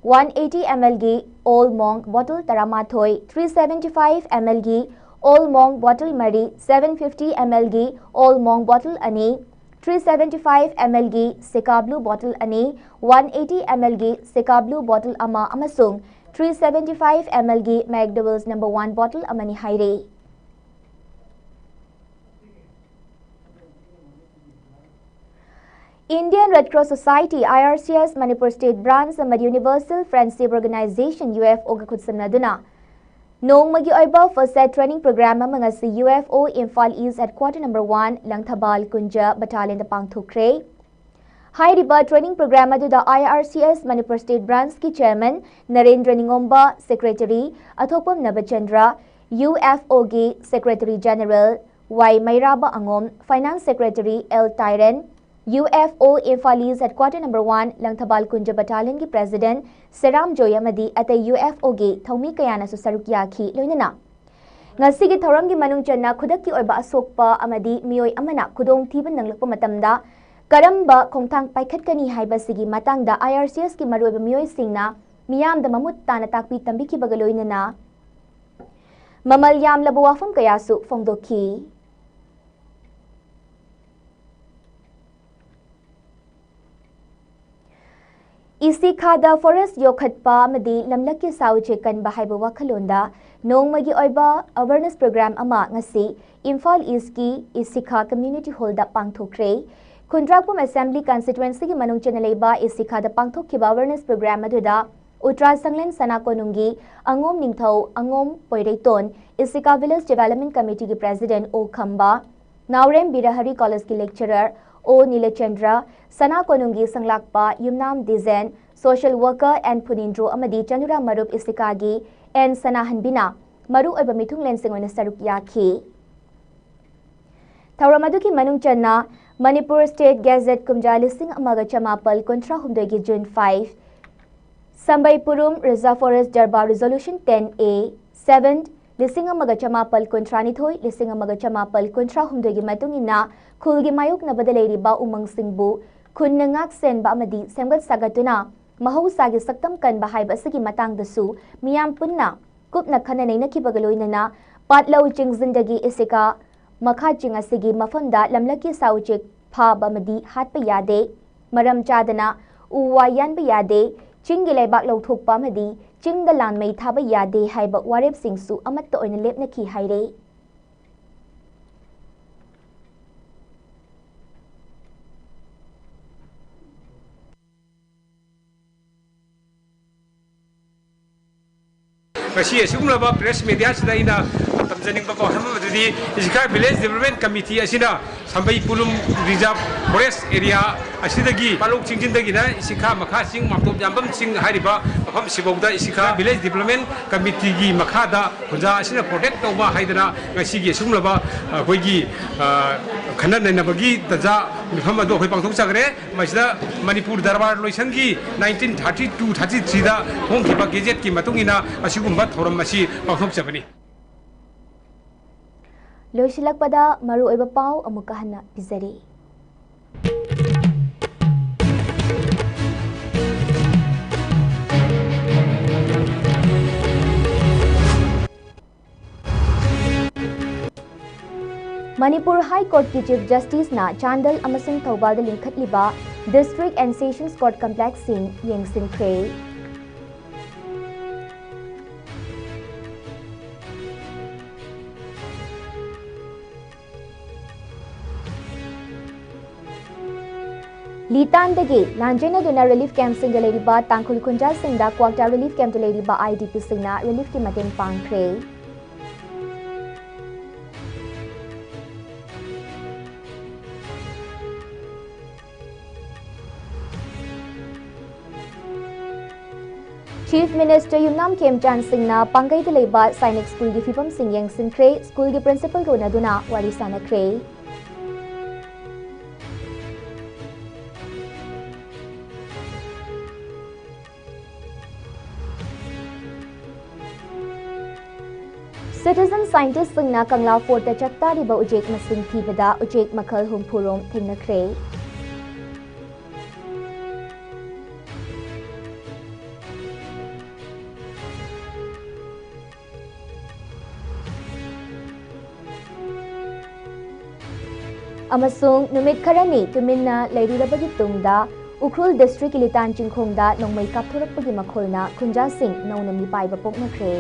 one eighty mlꯒꯤ Old Monk bottle ꯇꯔꯥꯃꯥꯊꯣꯏ, three seventy five mlꯒꯤ Old Monk bottle ꯃꯔꯤ, seven fifty mlꯒꯤ Old Monk bottle ꯑꯅꯤ, three seventy five mlꯒꯤ Sika Blue bottle ꯑꯅꯤ, one eighty mlꯒꯤ Sika Blue bottle ꯑꯃ ꯑꯃꯁꯨꯡ three seventy five mlꯒꯤ McDowell's number one bottle ꯑꯃꯅꯤ ꯍꯥꯏꯔꯦ꯫ Indian Red Cross Society, IRCS, Manipur State Branch ꯑꯃꯗꯤ Universal Friendship Organization, UFOꯒ ꯈꯨꯠꯁꯝꯅꯗꯨꯅ ꯅꯣꯡꯃꯒꯤ ꯑꯣꯏꯕ ꯐꯣꯔꯁꯦꯠ ꯇ꯭ꯔꯦꯅꯤꯡ ꯄ꯭ꯔꯣꯒ꯭ꯔꯥꯝ ꯑꯃ ꯉꯁꯤ U F O Imphal east headquarter number one Langthabal Kunja ꯕꯇꯥꯂꯤꯌꯟꯗ ꯄꯥꯡꯊꯣꯛꯈ꯭ꯔꯦ꯫ ꯍꯥꯏꯔꯤꯕ ꯇ꯭ꯔꯦꯅꯤꯡ ꯄ꯭ꯔꯣꯒ꯭ꯔꯥꯝ ꯑꯗꯨꯗ I R C S Manipur state ꯕ꯭ꯔꯥꯟꯁꯀꯤ chairman Narendra Ningomba, secretary Athokpam Nabachandra, U F ꯑꯣꯒꯤ ꯁꯦꯀ꯭ꯔꯦꯇꯔꯤ ꯖꯦꯅꯔꯦꯜ ꯋꯥꯏ ꯃꯩꯔꯥꯕ ꯑꯉꯣꯝ, finance secretary L Tairen, U F O Imphal east headquarter number one Langthabal Kunja ꯕꯇꯥꯂꯤꯌꯟꯒꯤ ꯄ꯭ꯔꯦꯁꯤꯗꯦꯟꯠ ꯁꯦꯔꯥꯝ ꯖꯣꯏ ꯑꯃꯗꯤ ꯑꯇꯩ ꯌꯨ ꯑꯦꯐ ꯑꯣꯒꯤ ꯊꯧꯃꯤ ꯀꯌꯥꯅꯁꯨ ꯁꯔꯨꯛ ꯌꯥꯈꯤ꯫ ꯂꯣꯏꯅꯅ ꯉꯁꯤꯒꯤ ꯊꯧꯔꯝꯒꯤ ꯃꯅꯨꯡ ꯆꯟꯅ ꯈꯨꯗꯛꯀꯤ ꯑꯣꯏꯕ ꯑꯁꯣꯛꯄ ꯑꯃꯗꯤ ꯃꯤꯑꯣꯏ ꯑꯃꯅ ꯈꯨꯗꯣꯡꯊꯤꯕ ꯅꯪꯂꯛꯄ ꯃꯇꯝꯗ ꯀꯔꯝꯕ ꯈꯣꯡꯊꯥꯡ ꯄꯥꯏꯈꯠꯀꯅꯤ ꯍꯥꯏꯕꯁꯤꯒꯤ ꯃꯇꯥꯡꯗ ꯑꯥꯏ ꯑꯥꯔ ꯁꯤ ꯑꯦꯁꯀꯤ ꯃꯔꯨꯑꯣꯏꯕ ꯃꯤꯑꯣꯏꯁꯤꯡꯅ ꯃꯤꯌꯥꯝꯗ ꯃꯃꯨꯠ ꯇꯥꯅ ꯇꯥꯛꯄꯤ ꯇꯝꯕꯤꯈꯤꯕꯒ ꯂꯣꯏꯅꯅ ꯃꯃꯜ ꯌꯥꯝꯂꯕ ꯋꯥꯐꯝ ꯀꯌꯥꯁꯨ ꯐꯣꯡꯗꯣꯛꯈꯤ꯫ ꯏꯁꯤꯈꯥꯗ ꯐꯣꯔꯦꯁ ꯌꯣꯛꯈꯠꯄ ꯑꯃꯗꯤ ꯂꯝꯂꯛꯀꯤ ꯁꯥ ꯎꯆꯦꯛ ꯀꯟꯕ ꯍꯥꯏꯕ ꯋꯥꯈꯜꯂꯣꯟꯗ ꯅꯣꯡꯃꯒꯤ ꯑꯣꯏꯕ ꯑꯋꯦꯔꯅꯦꯁ ꯄ꯭ꯔꯣꯒ꯭ꯔꯥꯝ ꯑꯃ ꯉꯁꯤ ꯏꯝꯐꯥꯜ ꯏꯁꯀꯤ ꯏꯁꯤꯈꯥ ꯀꯝꯃ꯭ꯌꯨꯅꯤꯇꯤ ꯍꯣꯜꯗ ꯄꯥꯡꯊꯣꯛꯈ꯭ꯔꯦ꯫ ꯈꯨꯟꯗ꯭ꯔꯥꯛꯄꯝ ꯑꯦꯁꯦꯝꯕ꯭ꯂꯤ ꯀꯟꯁꯇꯤꯇ꯭ꯋꯦꯟꯁꯤꯒꯤ ꯃꯅꯨꯡ ꯆꯟꯅ ꯂꯩꯕ ꯏꯁꯤꯈꯥꯗ ꯄꯥꯡꯊꯣꯛꯈꯤꯕ ꯑꯋꯦꯔꯅꯦꯁ ꯄ꯭ꯔꯣꯒ꯭ꯔꯥꯝ ꯑꯗꯨꯗ ꯎꯇ꯭ꯔꯥ ꯁꯪꯂꯦꯟ ꯁꯅꯥ ꯀꯣꯅꯨꯡꯒꯤ ꯑꯉꯣꯝ ꯅꯤꯡꯊꯧ, ꯑꯉꯣꯝ Poireiton, Ishika village development ꯀꯃꯤꯇꯤꯒꯤ president ꯑꯣ ꯈꯝꯕ, ꯅꯥꯎꯔꯦꯝ ꯕꯤꯔꯍꯔꯤ ꯀꯣꯂꯦꯖꯀꯤ ꯂꯦꯛꯆꯔꯔ ꯑꯣ ꯅꯤꯂꯆꯟꯗ꯭ꯔ, ꯁꯅꯥ ꯀꯣꯅꯨꯡꯒꯤ ꯁꯪꯂꯥꯛꯄ ꯌꯨꯝꯅꯥꯝ ꯗꯤꯖꯦꯟ, ꯁꯣꯁꯤꯌꯦꯜ ꯋꯥꯔꯀꯔ ꯑꯦꯟ ꯐꯨꯅꯤꯟꯗ꯭ꯔꯣ ꯑꯃꯗꯤ ꯆꯅꯨꯔꯥ ꯃꯔꯨꯞ ꯏꯁꯤꯀꯥꯒꯤ ꯑꯦꯟ ꯁꯅꯥꯍꯟꯕꯤꯅ ꯃꯔꯨꯑꯣꯏꯕ ꯃꯤꯊꯨꯡꯂꯦꯟꯁꯤꯡ ꯑꯣꯏꯅ ꯁꯔꯨꯛ ꯌꯥꯈꯤ꯫ ꯊꯧꯔꯝ ꯑꯗꯨꯒꯤ ꯃꯅꯨꯡ ꯆꯟꯅ ꯃꯅꯤꯄꯨꯔ ꯁ꯭ꯇꯦꯠ ꯒꯦꯖꯦꯠ ꯀꯨꯝꯖꯥ ꯂꯤꯁꯤꯡ ꯑꯃꯒ ꯆꯃꯥꯄꯜ ꯀꯨꯟꯊ꯭ꯔꯥ ꯍꯨꯝꯗꯣꯏꯒꯤ ꯖꯨꯟ ꯐꯥꯏꯚ, ꯁꯝꯕꯩꯄꯨꯔꯨꯝ ꯔꯤꯖꯔꯚ ꯐꯣꯔꯦꯁ ꯗꯔꯕꯥꯔ ꯔꯤꯖꯣꯂꯨꯁꯟ ꯇꯦꯟ ꯑꯦ ꯁꯚꯦꯟ, ꯂꯤꯁꯤꯡ ꯑꯃꯒ ꯆꯃꯥꯄꯜ ꯀꯨꯟꯊ꯭ꯔꯥꯅꯤꯊꯣꯏ, ꯂꯤꯁꯤꯡ ꯑꯃꯒ ꯆꯃꯥꯄꯜ ꯀꯨꯟꯊ꯭ꯔꯥ ꯍꯨꯝꯗꯣꯏꯒꯤ ꯃꯇꯨꯡ ꯏꯟꯅ ꯈꯨꯜꯒꯤ ꯃꯥꯌꯣꯛꯅꯕꯗ ꯂꯩꯔꯤꯕ ꯎꯃꯪꯁꯤꯡꯕꯨ ꯈꯨꯟꯅ ꯉꯥꯛ ꯁꯦꯟꯕ ꯑꯃꯗꯤ ꯁꯦꯝꯒꯠ ꯁꯥꯒꯠꯇꯨꯅ ꯃꯍꯧꯁꯥꯒꯤ ꯁꯛꯇꯝ ꯀꯟꯕ ꯍꯥꯏꯕ ꯑꯁꯤꯒꯤ ꯃꯇꯥꯡꯗꯁꯨ ꯃꯤꯌꯥꯝ ꯄꯨꯟꯅ ꯀꯨꯞꯅ ꯈꯟꯅ ꯅꯩꯅꯈꯤꯕꯒ ꯂꯣꯏꯅꯅ ꯄꯥꯠꯂꯧ ꯆꯤꯡꯖꯤꯟꯗꯒꯤ ꯏꯁꯤꯀꯥ ꯃꯈꯥ ꯆꯤꯡ ꯑꯁꯤꯒꯤ ꯃꯐꯝꯗ ꯂꯝꯂꯛꯀꯤ ꯁꯥ ꯎꯆꯦꯛ ꯐꯥꯕ ꯑꯃꯗꯤ ꯍꯥꯠꯄ ꯌꯥꯗꯦ, ꯃꯔꯝ ꯆꯥꯗꯅ ꯎ ꯋꯥ ꯌꯥꯟꯕ ꯌꯥꯗꯦ, ꯆꯤꯡꯒꯤ ꯂꯩꯕꯥꯛ ꯂꯧꯊꯣꯛꯄ ꯑꯃꯗꯤ ꯆꯤꯡꯗ ꯂꯥꯟꯃꯩ ꯊꯥꯕ ꯌꯥꯗꯦ ꯍꯥꯏꯕ ꯋꯥꯔꯦꯞꯁꯤꯡꯁꯨ ꯑꯃꯠꯇ ꯑꯣꯏꯅ ꯂꯦꯞꯅꯈꯤ ꯍꯥꯏꯔꯦ꯫ ꯉꯁꯤ ꯑꯁꯤꯒꯨꯝꯂꯕ press media ꯁꯤꯗ ꯑꯩꯅ ꯇꯝꯖꯅꯤꯡꯕ ꯋꯥꯐꯝ ꯑꯃꯗꯨꯗꯤ, ꯏꯁꯤꯈꯥ Village Development Committee ꯑꯁꯤꯅ ꯁꯝꯕꯩ ꯄꯨꯂꯨꯝ Reserve Forest Area ꯑꯁꯤꯗꯒꯤ ꯄꯥꯂꯣꯛ ꯆꯤꯡꯖꯤꯟꯗꯒꯤꯅ ꯏꯁꯤꯈꯥ ꯃꯈꯥ ꯆꯤꯡ ꯃꯥꯝꯇꯣꯞ ꯌꯥꯝꯕꯝ ꯆꯤꯡ ꯍꯥꯏꯔꯤꯕ ꯃꯐꯝꯁꯤꯐꯥꯎꯗ ꯏꯁꯤꯈꯥ Village Development Committee ꯒꯤ ꯃꯈꯥꯗ ꯈꯨꯟꯖꯥ ꯑꯁꯤꯅ protect ꯇꯧꯕ ꯍꯥꯏꯗꯅ ꯉꯁꯤꯒꯤ ꯑꯁꯤꯒꯨꯝꯂꯕ ꯑꯩꯈꯣꯏꯒꯤ, ꯑ, ꯈꯟꯅ ꯅꯩꯅꯕꯒꯤ ꯇꯥꯟꯖꯥ ꯃꯤꯐꯝ ꯑꯗꯨ ꯑꯩꯈꯣꯏ ꯄꯥꯡꯊꯣꯛꯆꯈ꯭ꯔꯦ꯫ ꯃꯁꯤꯗ ꯃꯅꯤꯄꯨꯔ ꯗꯔꯕꯥꯔ ꯂꯣꯏꯁꯪꯒꯤ nineteen thirty two thirty three ꯗ ꯐꯣꯡꯈꯤꯕ gazette ꯀꯤ ꯃꯇꯨꯡ ꯏꯟꯅ ꯑꯁꯤꯒꯨꯝꯕ ꯊꯧꯔꯝ ꯑꯁꯤ ꯄꯥꯡꯊꯣꯛꯆꯕꯅꯤ꯫ ꯂꯣꯏꯁꯤꯜꯂꯛꯄꯗ ꯃꯔꯨꯑꯣꯏꯕ ꯄꯥꯎ ꯑꯃꯨꯛꯀ ꯍꯟꯅ ꯄꯤꯖꯔꯤ꯫ ꯃꯅꯤꯄꯨꯔ High Court ꯀꯤ Chief Justice ꯅ ꯆꯥꯟꯗꯦꯜ ꯑꯃꯁꯨꯡ ꯊꯧꯕꯥꯜꯗ ꯂꯤꯡꯈꯠꯂꯤꯕ District and Sessions Court Complex ꯁꯤꯡ ꯌꯦꯡꯁꯤꯟꯈ꯭ꯔꯦ꯫ ꯂꯤꯇꯥꯟꯗꯒꯤ ꯂꯥꯟꯖꯦꯟꯅꯗꯨꯅ relief camp ꯁꯤꯡꯗ ꯂꯩꯔꯤꯕ ꯇꯥꯡꯈꯨꯜ ꯈꯨꯟꯖꯥꯁꯤꯡꯗ ꯀ꯭ꯋꯥꯛꯇꯥ relief camp ꯇ ꯂꯩꯔꯤꯕ I D P ꯁꯤꯡꯅ relief ꯀꯤ ꯃꯇꯦꯡ ꯄꯥꯡꯈ꯭ꯔꯦ꯫ Chief Minister ꯌꯨꯝꯅꯥꯝ ꯈꯦꯝꯆꯥꯟ ꯁꯤꯡꯅ ꯄꯥꯡꯒꯩꯗ ꯂꯩꯕ ꯁꯥꯏꯅꯤꯛ ꯁ꯭ꯀꯨꯜꯒꯤ ꯐꯤꯕꯝꯁꯤꯡ ꯌꯦꯡꯁꯤꯟꯈ꯭ꯔꯦ꯫ ꯁ꯭ꯀꯨꯜꯒꯤ principal ꯒ ꯎꯅꯗꯨꯅ ꯋꯥꯔꯤ ꯁꯥꯅꯈ꯭ꯔꯦ꯫ Citizen scientist ꯁꯤꯡꯅ ꯀꯪꯂꯥ fort ꯇ ꯆꯥꯛꯇꯥꯔꯤꯕ ꯎꯆꯦꯛ ꯃꯁꯤꯡ ꯊꯤꯕꯗ ꯎꯆꯦꯛ ꯃꯈꯜ ꯍꯨꯝꯐꯨ ꯔꯣꯝ ꯊꯦꯡꯅꯈ꯭ꯔꯦ꯫ ꯑꯃꯁꯨꯡ ꯅꯨꯃꯤꯠ ꯈꯔꯅꯤ ꯇꯨꯃꯤꯟꯅ ꯂꯩꯔꯨꯔꯕꯒꯤ ꯇꯨꯡꯗ ꯎꯈ꯭ꯔꯨꯜ district ꯀꯤ ꯂꯤꯇꯥꯟ ꯆꯤꯡꯈꯣꯡꯗ ꯅꯣꯡꯃꯩ ꯀꯥꯞꯊꯣꯔꯛꯄꯒꯤ ꯃꯈꯣꯜꯅ ꯈꯨꯟꯖꯥꯁꯤꯡ ꯅꯧꯅ ꯃꯤꯄꯥꯏꯕ ꯄꯣꯛꯅꯈ꯭ꯔꯦ꯫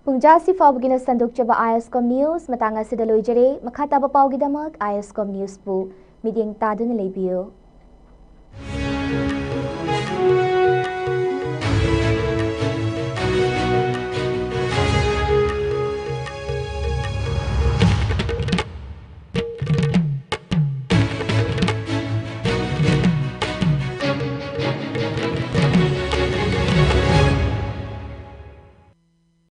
ꯄꯨꯡꯖꯥꯁꯤ ꯐꯥꯎꯕꯒꯤꯅ ꯁꯟꯗꯣꯛꯆꯕ ꯑꯥꯏ ꯑꯦꯁ ꯀꯣꯝ ꯅ꯭ꯌꯨꯁ ꯃꯇꯥꯡ ꯑꯁꯤꯗ ꯂꯣꯏꯖꯔꯦ꯫ ꯃꯈꯥ ꯇꯥꯕ ꯄꯥꯎꯒꯤꯗꯃꯛ ꯑꯥꯏ ꯑꯦꯁ ꯀꯣꯝ ꯅ꯭ꯌꯨꯁꯄꯨ ꯃꯤꯠꯌꯦꯡ ꯇꯥꯗꯨꯅ ꯂꯩꯕꯤꯌꯨ꯫